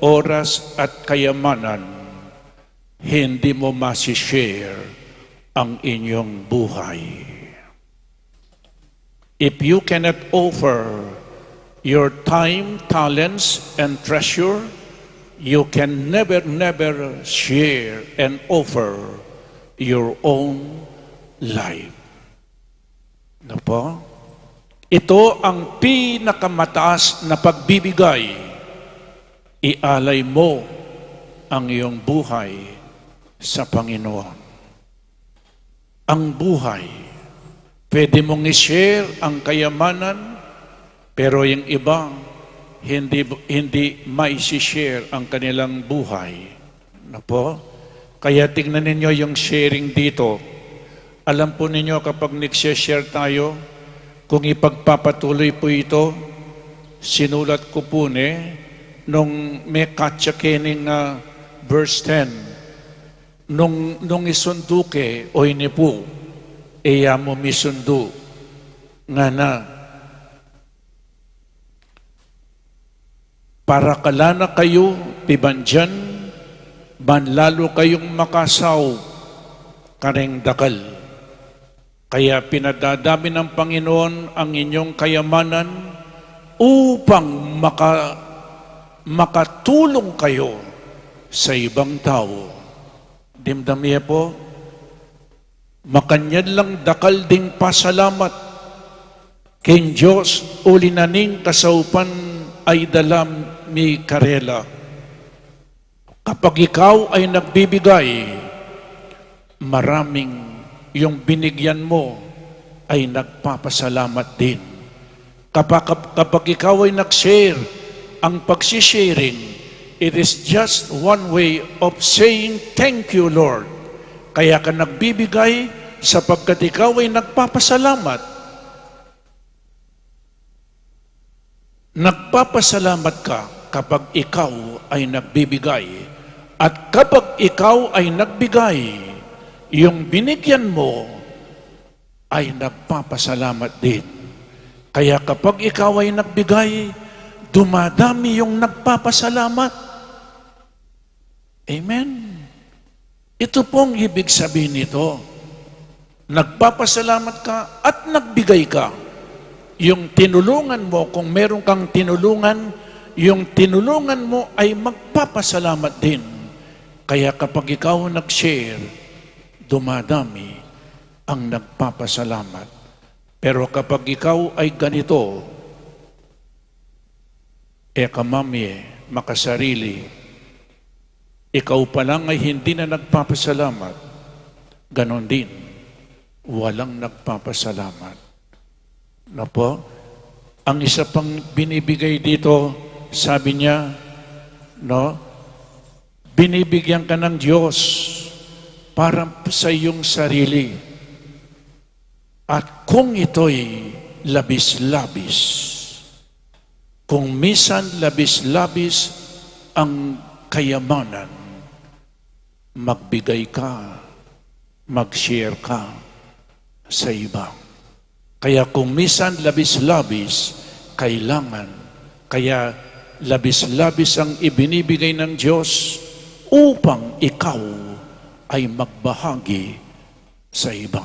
oras, at kayamanan, hindi mo ma-share ang inyong buhay. If you cannot offer your time, talents, and treasure, you can never, never share and offer your own life. Ano po? Ito ang pinakamataas na pagbibigay. Ialay mo ang iyong buhay sa Panginoon. Ang buhay. Pwede mong i-share ang kayamanan, pero yung iba, hindi, hindi mai-share ang kanilang buhay. Ano po? Kaya tingnan ninyo yung sharing dito. Alam po ninyo, kapag nagsi-share tayo, kung ipagpapatuloy po ito, sinulat ko po ne nung mekatsa kening, ah, verse ten. Nung, nung isundu ke, o ini po, e ya mu misundu. Ngana, para kala na kayu pibandian, ban lalu kayung makasaup kareng dakal. Kaya pinadadami ng Panginoon ang inyong kayamanan upang maka-, makatulong kayo sa ibang tao. Dimdam ye po, makanyan lang dakal ding pasalamat king Dios uli na ning kasaupan a idala mi karela. Kapag ikaw ay nagbibigay, maraming yung binigyan mo ay nagpapasalamat din. Kapag, kapag ikaw ay nag-share, ang pagsisharing, it is just one way of saying, "Thank you, Lord." Kaya ka nagbibigay sapagkat ikaw ay nagpapasalamat. Nagpapasalamat ka kapag ikaw ay nagbibigay. At kapag ikaw ay nagbigay, yung binigyan mo ay nagpapasalamat din. Kaya kapag ikaw ay nagbigay, dumadami yung nagpapasalamat. Amen. Ito pong ibig sabihin nito. Nagpapasalamat ka at nagbigay ka. Yung tinulungan mo, kung meron kang tinulungan, yung tinulungan mo ay magpapasalamat din. Kaya kapag ikaw nag-share, dumadami ang nagpapasalamat. Pero kapag ikaw ay ganito, e ka mamie makasarili, ikaw pa lang ay hindi na nagpapasalamat, ganon din, walang nagpapasalamat. Na po? Ang isa pang binibigay dito, sabi niya, no? Binibigyan ka ng Diyos para sa iyong sarili. At kung ito'y labis-labis, kung misan labis-labis ang kayamanan, magbigay ka, mag-share ka sa iba. Kaya kung misan labis-labis, kailangan, kaya labis-labis ang ibinibigay ng Diyos upang ikaw ay magbahagi sa iba.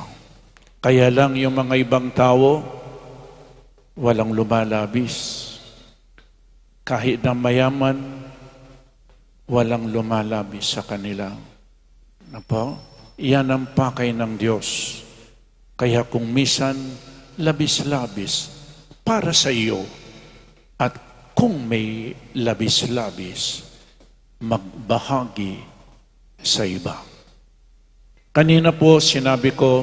Kaya lang yung mga ibang tao, walang lumalabis. Kahit na mayaman, walang lumalabis sa kanila. Na po? Iyan ang pakay ng Diyos. Kaya kung misan labis-labis para sa iyo, at kung may labis-labis, magbahagi sa iba. Kanina po sinabi ko,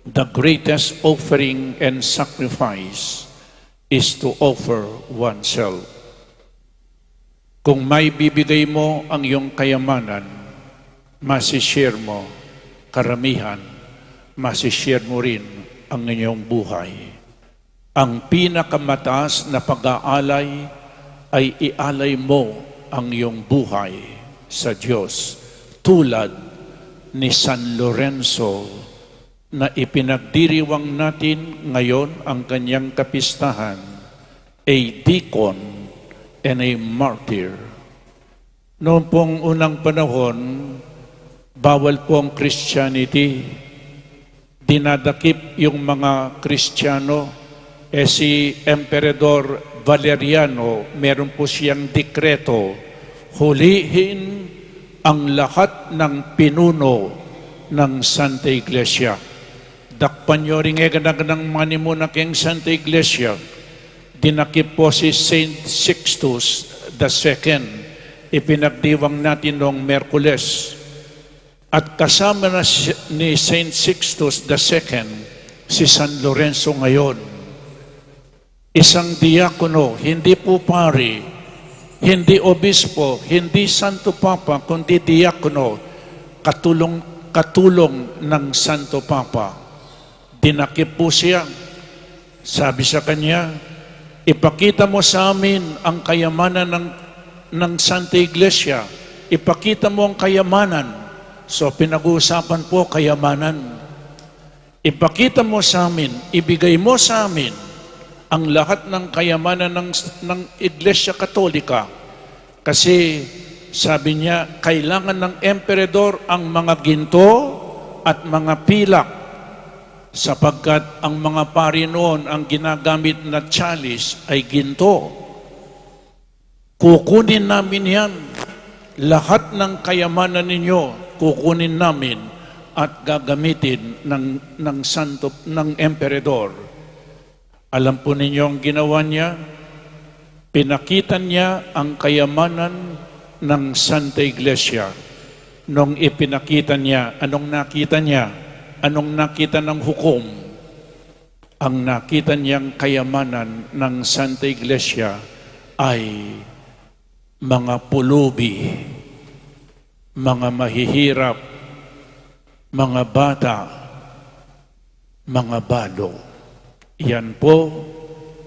the greatest offering and sacrifice is to offer oneself. Kung maibibigay mo ang iyong kayamanan, masishare mo, karamihan, masishare mo rin ang inyong buhay. Ang pinakamataas na pag-aalay ay ialay mo ang iyong buhay sa Diyos, tulad ni San Lorenzo na ipinagdiriwang natin ngayon ang kanyang kapistahan, a deacon and a martyr. Noong pong unang panahon, bawal po ang Christianity. Dinadakip yung mga Kristiyano. Eh, si Emperador Valeriano, meron po siyang dekreto, hulihin ang lahat ng pinuno ng Santa Iglesia. Dakpan niyo ring e ganaganang manimuna keng Santa Iglesia. Dinakip po si Saint Sixtus the Second, ipinagdiwang natin noong Merkules. At kasama na si, ni Saint Sixtus the Second, si San Lorenzo ngayon. Isang diakono, hindi po pari, hindi obispo, hindi Santo Papa, kundi diakono, katulong, katulong ng Santo Papa. Dinakip po siya. Sabi sa kanya, "Ipakita mo sa amin ang kayamanan ng, ng Santa Iglesia. Ipakita mo ang kayamanan." So, pinag-uusapan po kayamanan. "Ipakita mo sa amin, ibigay mo sa amin ang lahat ng kayamanan ng, ng Iglesia Katolika." Kasi, sabi niya, kailangan ng emperador ang mga ginto at mga pilak, sapagkat ang mga pari noon, ang ginagamit na chalice ay ginto. "Kukunin namin yan. Lahat ng kayamanan ninyo, kukunin namin at gagamitin ng, ng santo, ng emperador." Alam po ninyo ang ginawa niya? Pinakita niya ang kayamanan ng Santa Iglesia. Nung ipinakita niya, anong nakita niya? Anong nakita ng hukom? Ang nakita niyang kayamanan ng Santa Iglesia ay mga pulubi, mga mahihirap, mga bata, mga balo. Yan po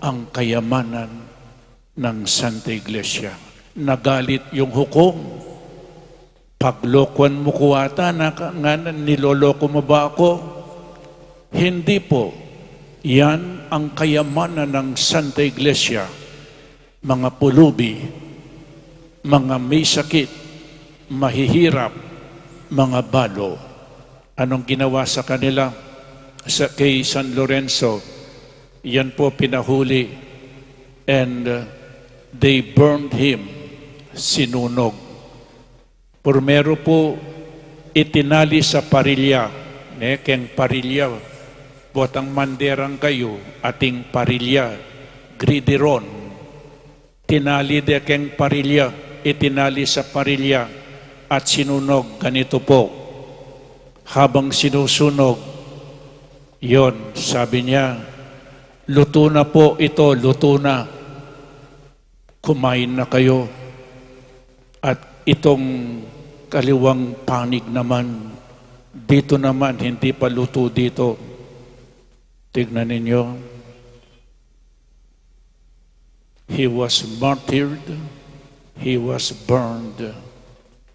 ang kayamanan ng Santa Iglesia. Nagalit yung hukom. "Paglokoan mo ko ata, na ka-, nga na, niloloko mo ba ako?" Hindi po. Yan ang kayamanan ng Santa Iglesia. Mga pulubi, mga may sakit, mahihirap, mga balo. Anong ginawa sa kanila? Sa, kay San Lorenzo, yan po pinahuli, and, uh, they burned him, sinunog. Primero po, itinali sa parilya, ne, keng parilya, botang manderang kayu, ating parilya, gridiron. Tinali de keng parilya, itinali sa parilya, at sinunog. Ganito po, habang sinusunog, yon, sabi niya, "Luto na po ito, luto na. Kumain na kayo. At itong kaliwang panig naman, dito naman, hindi pa luto dito." Tignan ninyo. He was martyred, he was burned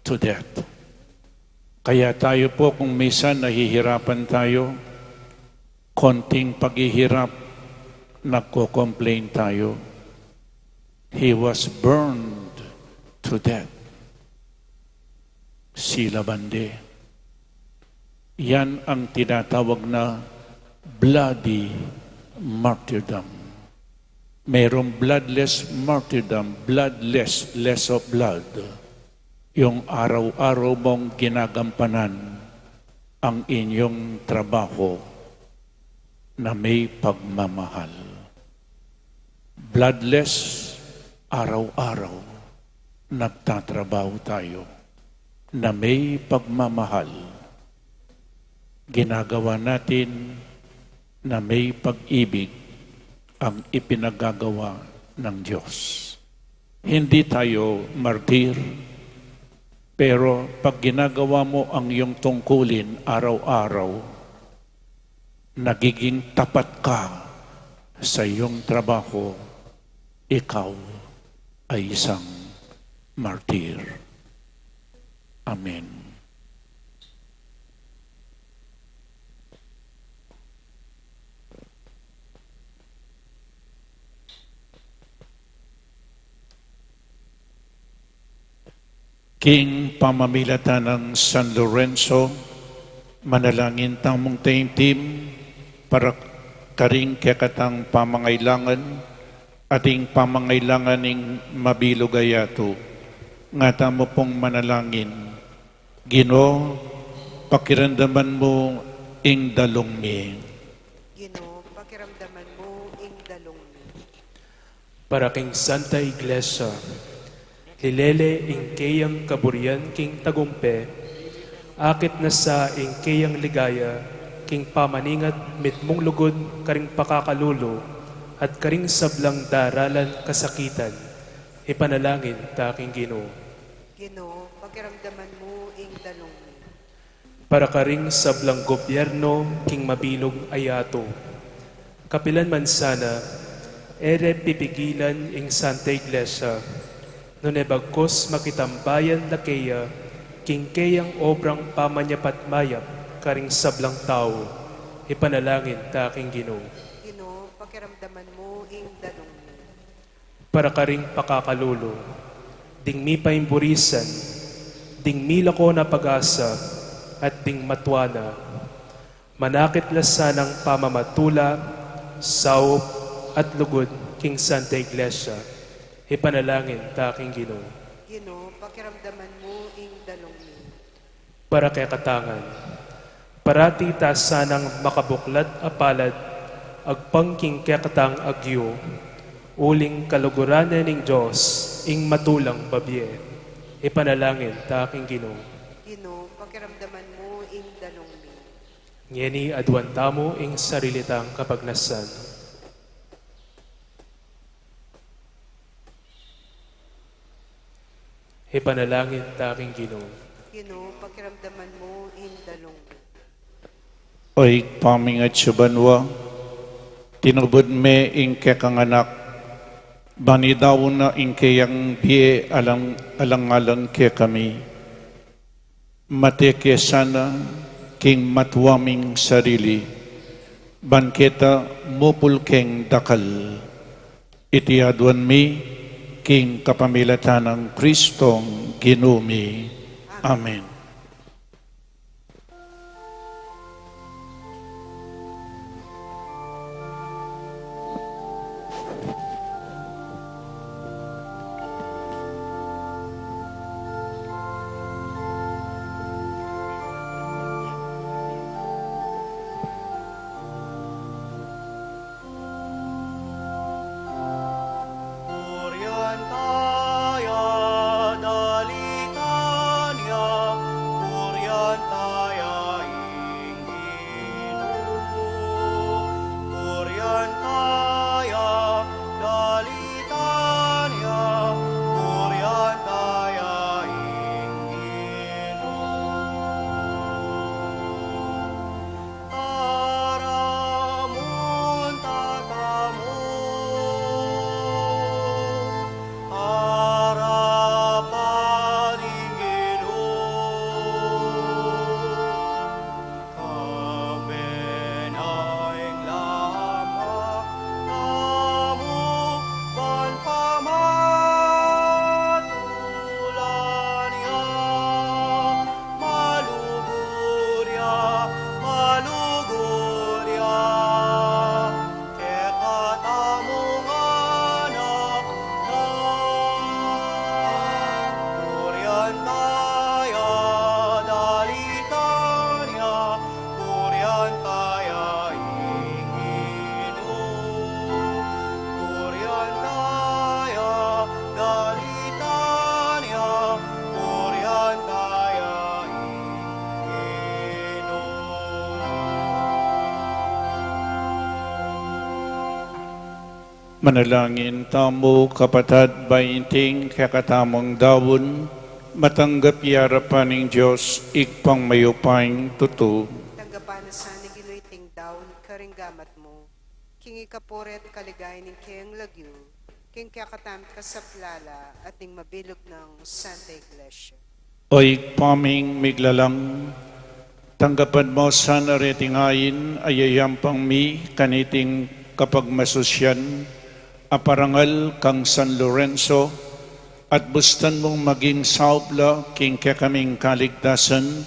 to death. Kaya tayo po, kung minsan nahihirapan tayo, konting paghihirap, nagko-complain tayo. He was burned to death. Sila bande. Yan ang tinatawag na bloody martyrdom. Merong bloodless martyrdom, bloodless, less of blood. Yung araw-araw mong ginagampanan ang inyong trabaho na may pagmamahal. Bloodless, araw-araw nagtatrabaho tayo na may pagmamahal. Ginagawa natin na may pag-ibig ang ipinagagawa ng Diyos. Hindi tayo martir, pero pag ginagawa mo ang iyong tungkulin araw-araw, nagiging tapat ka sa iyong trabaho, ikaw ay isang martir. Amen. King pamamilatan nang San Lorenzo, manalangin tamung taimtim para karing kekatang pamangailangan, Ating pamangailangan ning mabilug a yatu, nga tamu pung manalangin. Ginu, pakiramdaman mu ing dalung mi. Ginu, pakiramdaman mu ing dalung mi. Para king Santa Iglesia, lilele ing keyang kaburian king tagumpe, akit na sa ing keyang ligaya king pamaningat mitmung lugud karing pakakalulu at karing sablang daralan kasakitan. Ipanalangin ta king Ginu. Ginu, pakiramdaman mu ing dalung mi. Para karing sablang gobyerno king mabilug a yatu. Kapilan man sana, e re pipigilan ing Santa Iglesia, nune bagkus makitambayan la keya king keyang obrang pamanyapatmayap karing sablang tau. Ipanalangin ta king Ginu. Ginu, pakiramdaman mu ing dalung mi. Para karing pakakalulu, ding mipaimburisan, ding milako na pag-asa, at ding matua na. Manakit la sanang pamamatula, saup, at lugud king Santa Iglesia. Ipanalangin ta king Ginu. Ginu, pakiramdaman mu ing dalung mi. Para kekatang ngan. Parati ta sanang makabuklat a palad agpang king kekatang agyu, uling kaluguran ne ning Dios ing matulang babie. Ipanalangin ta king Ginu. Ginu, pakiramdaman mu ing dalung mi. Ngeni aduan tamu ing sarili tang kapagnasan. Ipanalangin ta king Ginu. Ginu, pakiramdaman mu ing dalung mi. O Ibpa mi atsu banua, tinubud me ing kekang anak, ban idaun na ing keyang bie alang-alang kekami. Mate ke sana king matua ming sarili, ban keta mupul keng dakal. Iti aduan mi king kapamilatan nang Kristong Ginu mi. Amen. Purian taya dalitan ya, purian taya ing Ginu. Purian taya dalitan ya, purian taya ing Ginu. Tara munta tamu arapan ning Ginu. Kapenayang lama tamu ban pamatulan ya. Malugud ya, malugud ya, kekatamung anak na. Purian taya dalitan ya, purian taya ing Ginu. Purian taya dalitan ya, purian taya ing Ginu. Manalangin tamu, kapatad, ban iting kekatamung daun, matanggap ya arapan ning Dios, Ibpang mayupayang tutu. Tanggapan na sa ning Ginu iting daun karing gamat mu, king ikapuri at kaligayan ning keyang lagyu, king kekatamung kasaplalan at ning mabilug nang Santa Iglesia. O Ibpa ming miglalang, tanggapan mu sana reting ain a yayampang mi kaniting kapagmasusyan a parangal kang San Lorenzo, at bustan mung maging saup la king kekaming kaligtasan,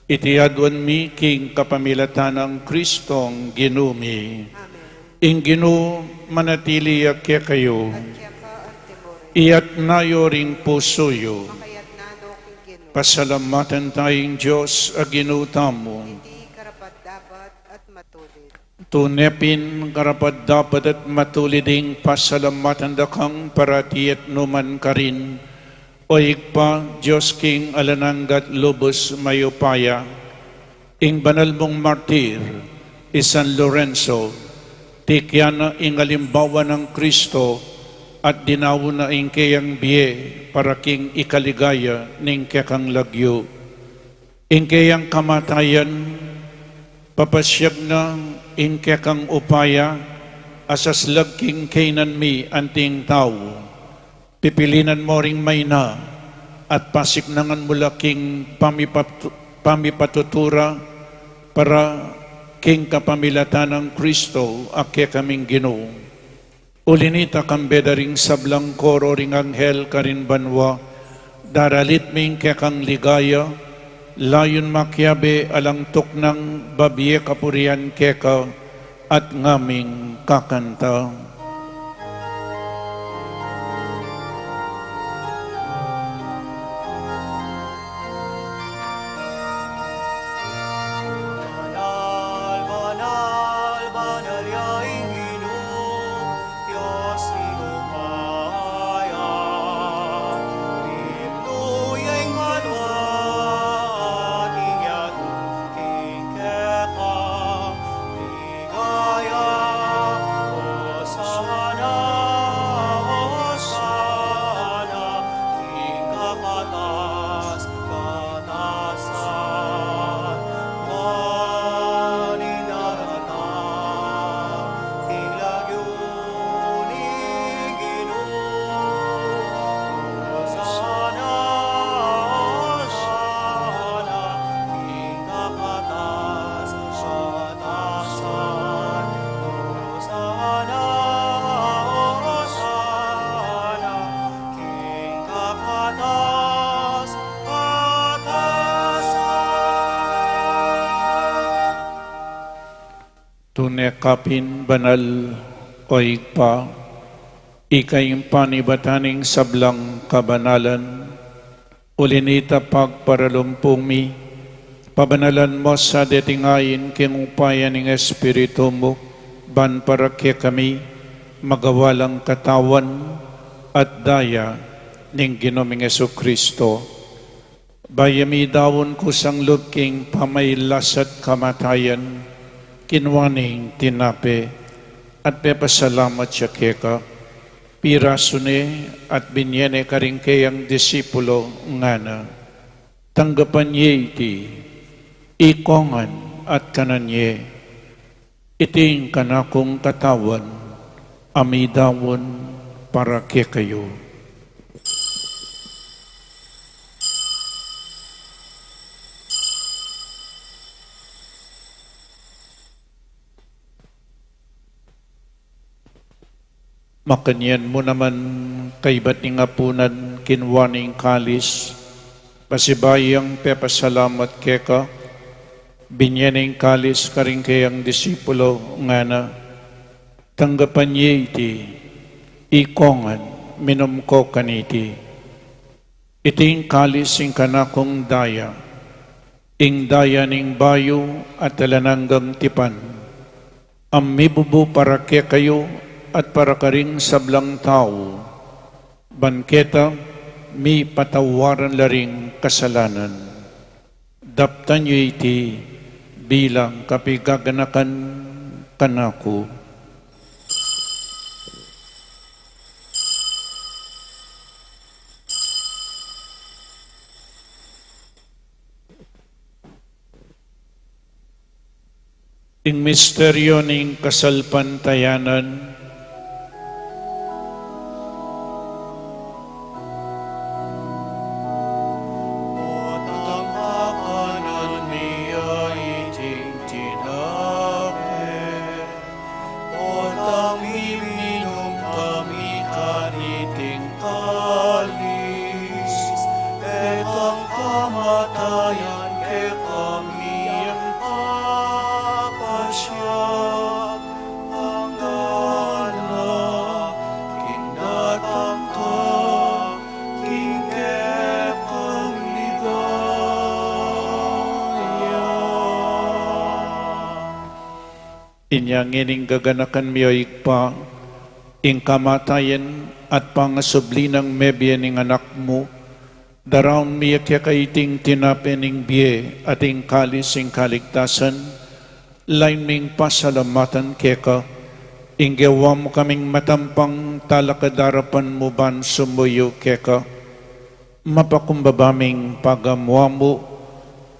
iti aduan mi king kapamilatan nang Kristong Ginu mi. Amen. Ing Ginu Manatili ya kekayu. At keka antimurin. Iyatas yu ring pusu yu. Makayatas no king Ginu. Pasalamatan taya ing Dios a Ginu tamu. Iti karapat-dapat at matulid. Tune pin karapat-dapat at matulid ing pasalamatan da kang parati at nukarin man, O Ibpa, Dios king alang angga at lubus mayupaya. Ing banal mung martir, i San Lorenzo, tikian na ing alimbawa nang Kristo at dinaun na ing keyang bie para king ikaligaya ning kekang lagyu. Ing keyang kamatayan, papasiag na ing kekang upaya a saslag king kaynan mi anting tau. Pipilinan mo ring maina at pasiknangan mu la king pamipatu-, pamipatutura para king kapamilatan nang Kristo a kekaming Ginu. Uli nita, kambe da ring sablang koro ring anghel karin banua, daralit mi ing kekang ligaya, layun makiabe alang tuknang babie kapurian keka, at ngaming kakanta. Banal, banal, banal ya ing Ginu, Dios ning upaya. Ipnu ya ing banua, ing yatu king keka. Ligaya, Hosana, Hosana, king kakatas-katasan. Ngeni daratang ing lagyu ning Ginu. Hosana, Hosana, king kakatas-katasan. Hosana, Hosana, king kakatas-katasan. Tune ka pin banal, O Ibpa, ika ing panibatan ning sablang kabanalan. Uli nita, pagparalumpu mi, pabanalan mo sa deting ain king upaya ning Espiritu mu, ban para kekami magawa lang katawan at daya ning Ginu ming Jesucristo. Bayu mi daun kusang lub king pamailas at kamatayan, kinua ne ing tinape at pepasalamat ya keka, pirasu ne at binie ne karing keyang disipulo, ngana: Tanggapan ye iti, ikong ngan at kanan ye. Iti ing kanakung katawan a midaun para kekayu. Makanyan mu naman kaybat ning apunan, kinua ne ing kalis, pasibayu yang pepasalamat keka, binie ne ing kalis karing keyang disipulo, ngana: Tanggapan ye iti, ikong ngan, minum ko kaniti. Iti ing kalis ing kanakung daya, ing daya ning bayu at alang anggang tipan, a mibubu para kekayu at para karing sablang tau, ban keta mipatawaran la ring kasalanan. Daptan yu iti bilang kapigaganakan kanaku. Ing misteryu ning kasalpantayanan. Potang kakanan mi ya iting tinape, potang miminum kami kaniting kalis, e kang kamatayan kekami yang papasiag, anggang Inya ngening gaganakan mi, o Ibpa, ing kamatayan at pangasubli nang mebie ning Anak mu, daraun mi keka iting tinape ning bie at ing kalis ning kaligtasan, lain ming pasalamatan keka, ing gewa mu kaming matampang talakad arapan mu ban sumuyu keka. Mapakumbaba ming pagamu-amu,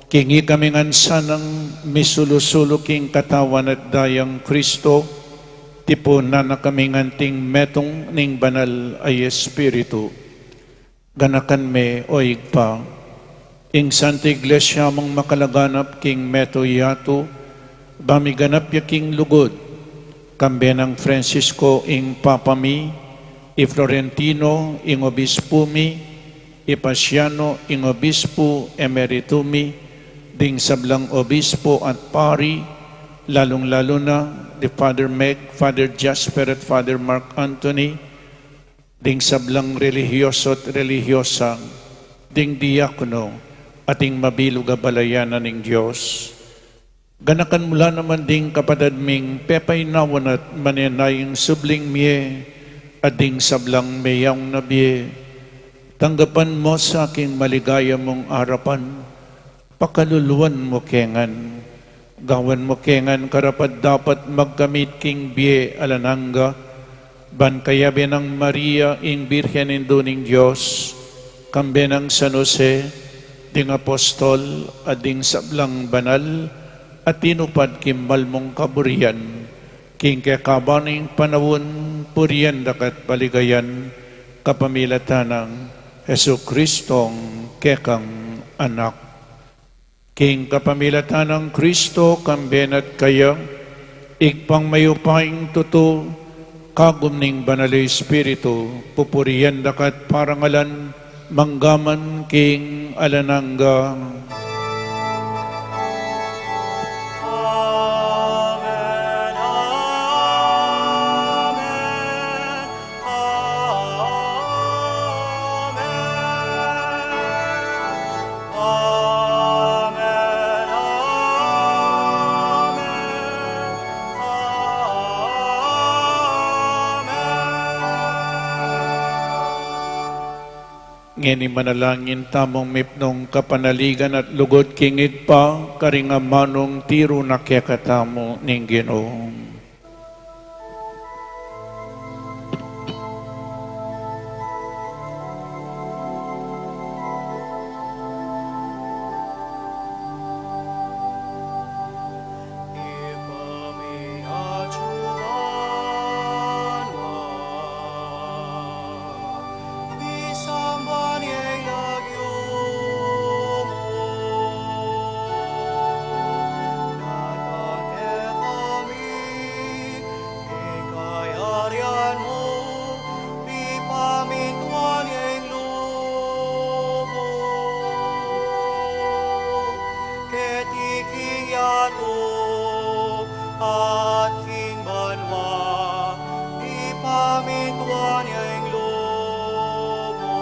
king ikami ngan sanang misulu-sulu king katawan at dayang Kristo, tipunan na kami ngan anting metung ning Banal a Espiritu. Ganakan me, o Ibpa, ing Santa Iglesia mung makalaganap king meto yatu, ba miganap ya king lugud, kambe nang Francisco ing Papa mi, i Florentino ing Obispu mi, i Paciano ing Obispu Emeritu mi, ding sablang Obispu at Pari, lalung-lalu na di Father Meg, Father Jasper at Father Mark Anthony, ding sablang relihiyoso at relihiyosa, ding diakono, at ding mabilug a balayan na ning Dios. Ganakan mu la naman ding kapatad ming pepainawan at manenayang subling mie, at ding sablang meyaun na bie. Tanggapan mu sa king maligaya mung arapan, pakaluluan mu ke ngan. Gawan mu ke ngan karapat-dapat magkamit king bie alang angga, ban kayabe nang Maria ing Birhen Indu ning Dios, kambe nang San Jose, ding apostol, at ding sablang banal a tinupad king malmung kaburian, king kekaban ning panaun, purian da ka at paligayan, kapamilatan nang Jesucristong kekang Anak. King kapamilatan nang Kristo, kambe na at kaya, Ibpang mayupayang tutu, kagum ning Banal a Espiritu, pupurian da ka at parangalan, mangga man king alang angga. Amen, amen. Amen. Amen. Amen. Amen. Ngeni manalangin tamung mipnung kapanaligan at lugud king Ibpa, karing amanung tiru na kekatamu ning Ginu. Ing kayarian mu, mipamintuan ya ing lub mu. Keti king yatu at king banua, mipamintuan ya ing lub mu.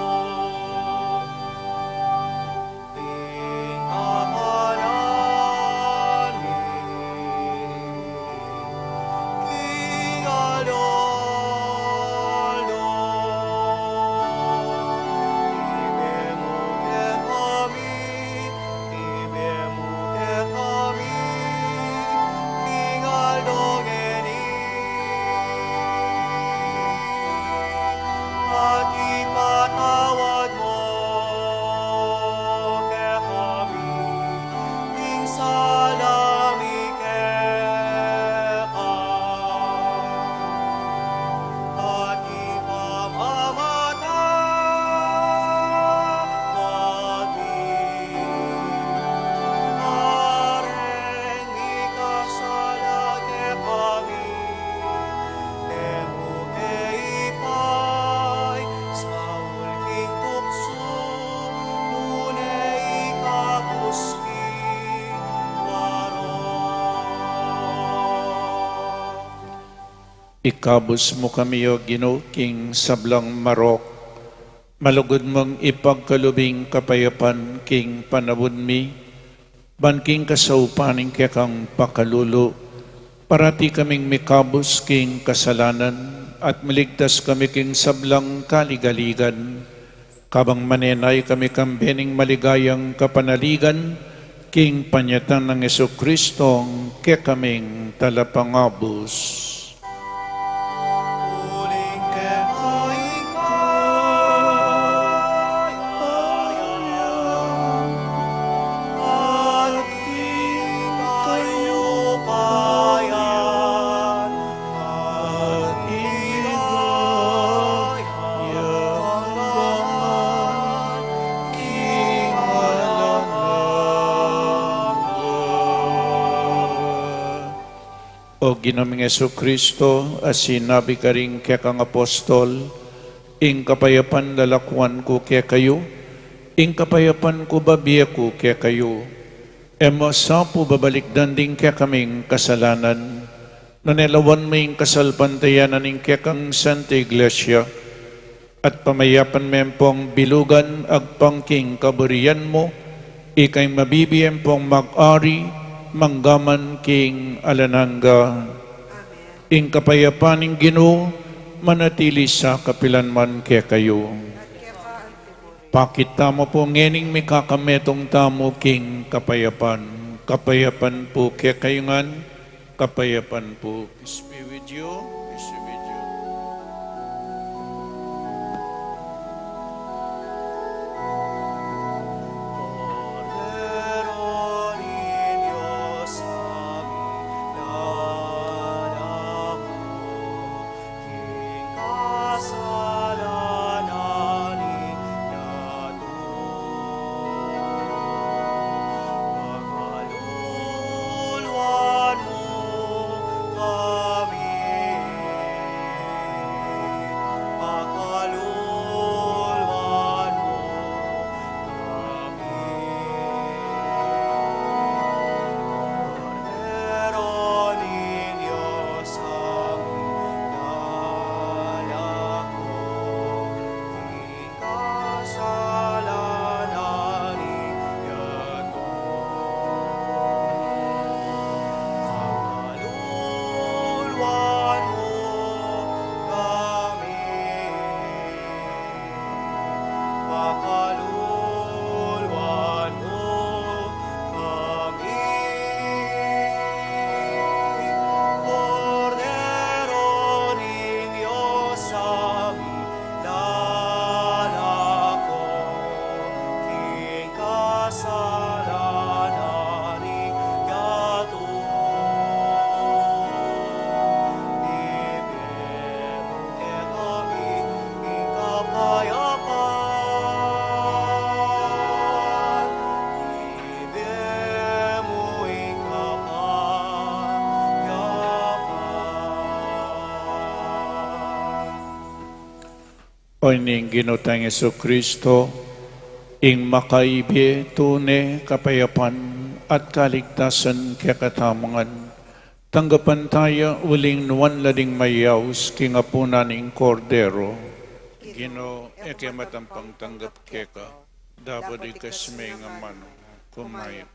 Ing kakanan mi king aldo-aldo, ibie mu kekami, ibie mu kekami king aldo ngeni. At ipatawad mu kekami ing sala mi keka, at ipamamatawad mi kareng mikasala kekami. E mu ke ipaisaul king tuksu, nune ikabus king marok. Ikabus mu kami, O Ginu, king sablang marok. Malugud mung ipagkalub ing kapayapan king panaun mi, ban king kasaupan ning kekang pakalulu, Parati kaming mikabus king kasalanan at miligtas kami king sablang kaligaligan, kabang manenaya kami kambe ning maligayang kapanaligan king panyatang nang Jesucristo, kekaming talapangabus. O Ginu ming Jesucristo, a sinabi karing kekang apostol, ing kapayapan lalakwan ku kekayu, ing kapayapan ku babie ku kekayu. E mu sa pu babalikdan ding kekaming kasalanan, nune lawan mu ing kasalpantayanan ning kekang Santa Iglesia, at pamayapan me pong bilugan agpang king kaburian mu, ikang mabibie pong mag-ari manggaman king alang angga. Ing kapayapan ning Ginu manatili sa kapilan man kekayu. Pakit tamu pu ngening mikakametung tamu king kapayapan. Kapayapan pu kekayu ngan, kapayapan pu. Peace be with you. Peace be with you. O ing Ginu tang Jesucristo, ing makaibie tune kapayapan at kaligtasan kekatamu ngan, tanggapan taya uling nuan la ding mayaus king apunan ning Kordero. Ginu, e ke matampang tanggap keka, dapot ikasme ing amanu, kumayap.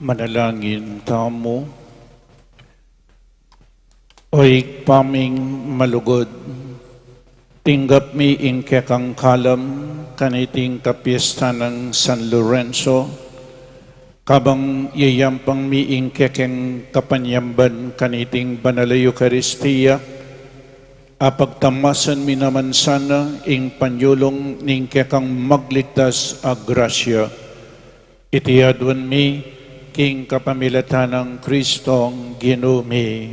Manalangin tamu. O Ibpa ming malugud, tinggap mi ing kekang kalam kaniting kapiestan nang San Lorenzo, kabang yayampang mi ing kekeng kapanyamban kaniting banal a Eukaristia, apagtamasan mi naman sana ing panyulung ning kekang magligtas a grasya. Iti aduan mi king kapamilatan nang Kristong Ginu mi.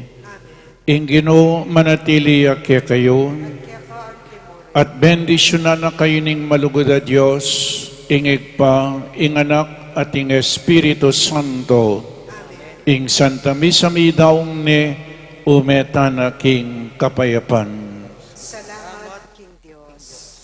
Ing Ginu manatili ya kekayu. At bendisyunan na kayu ning malugud a Dios, ing Ibpa, ing Anak, at ing Espiritu Santo. Ing Santa Misa midaung ne, ume tana king kapayapan. Salamat king Dios.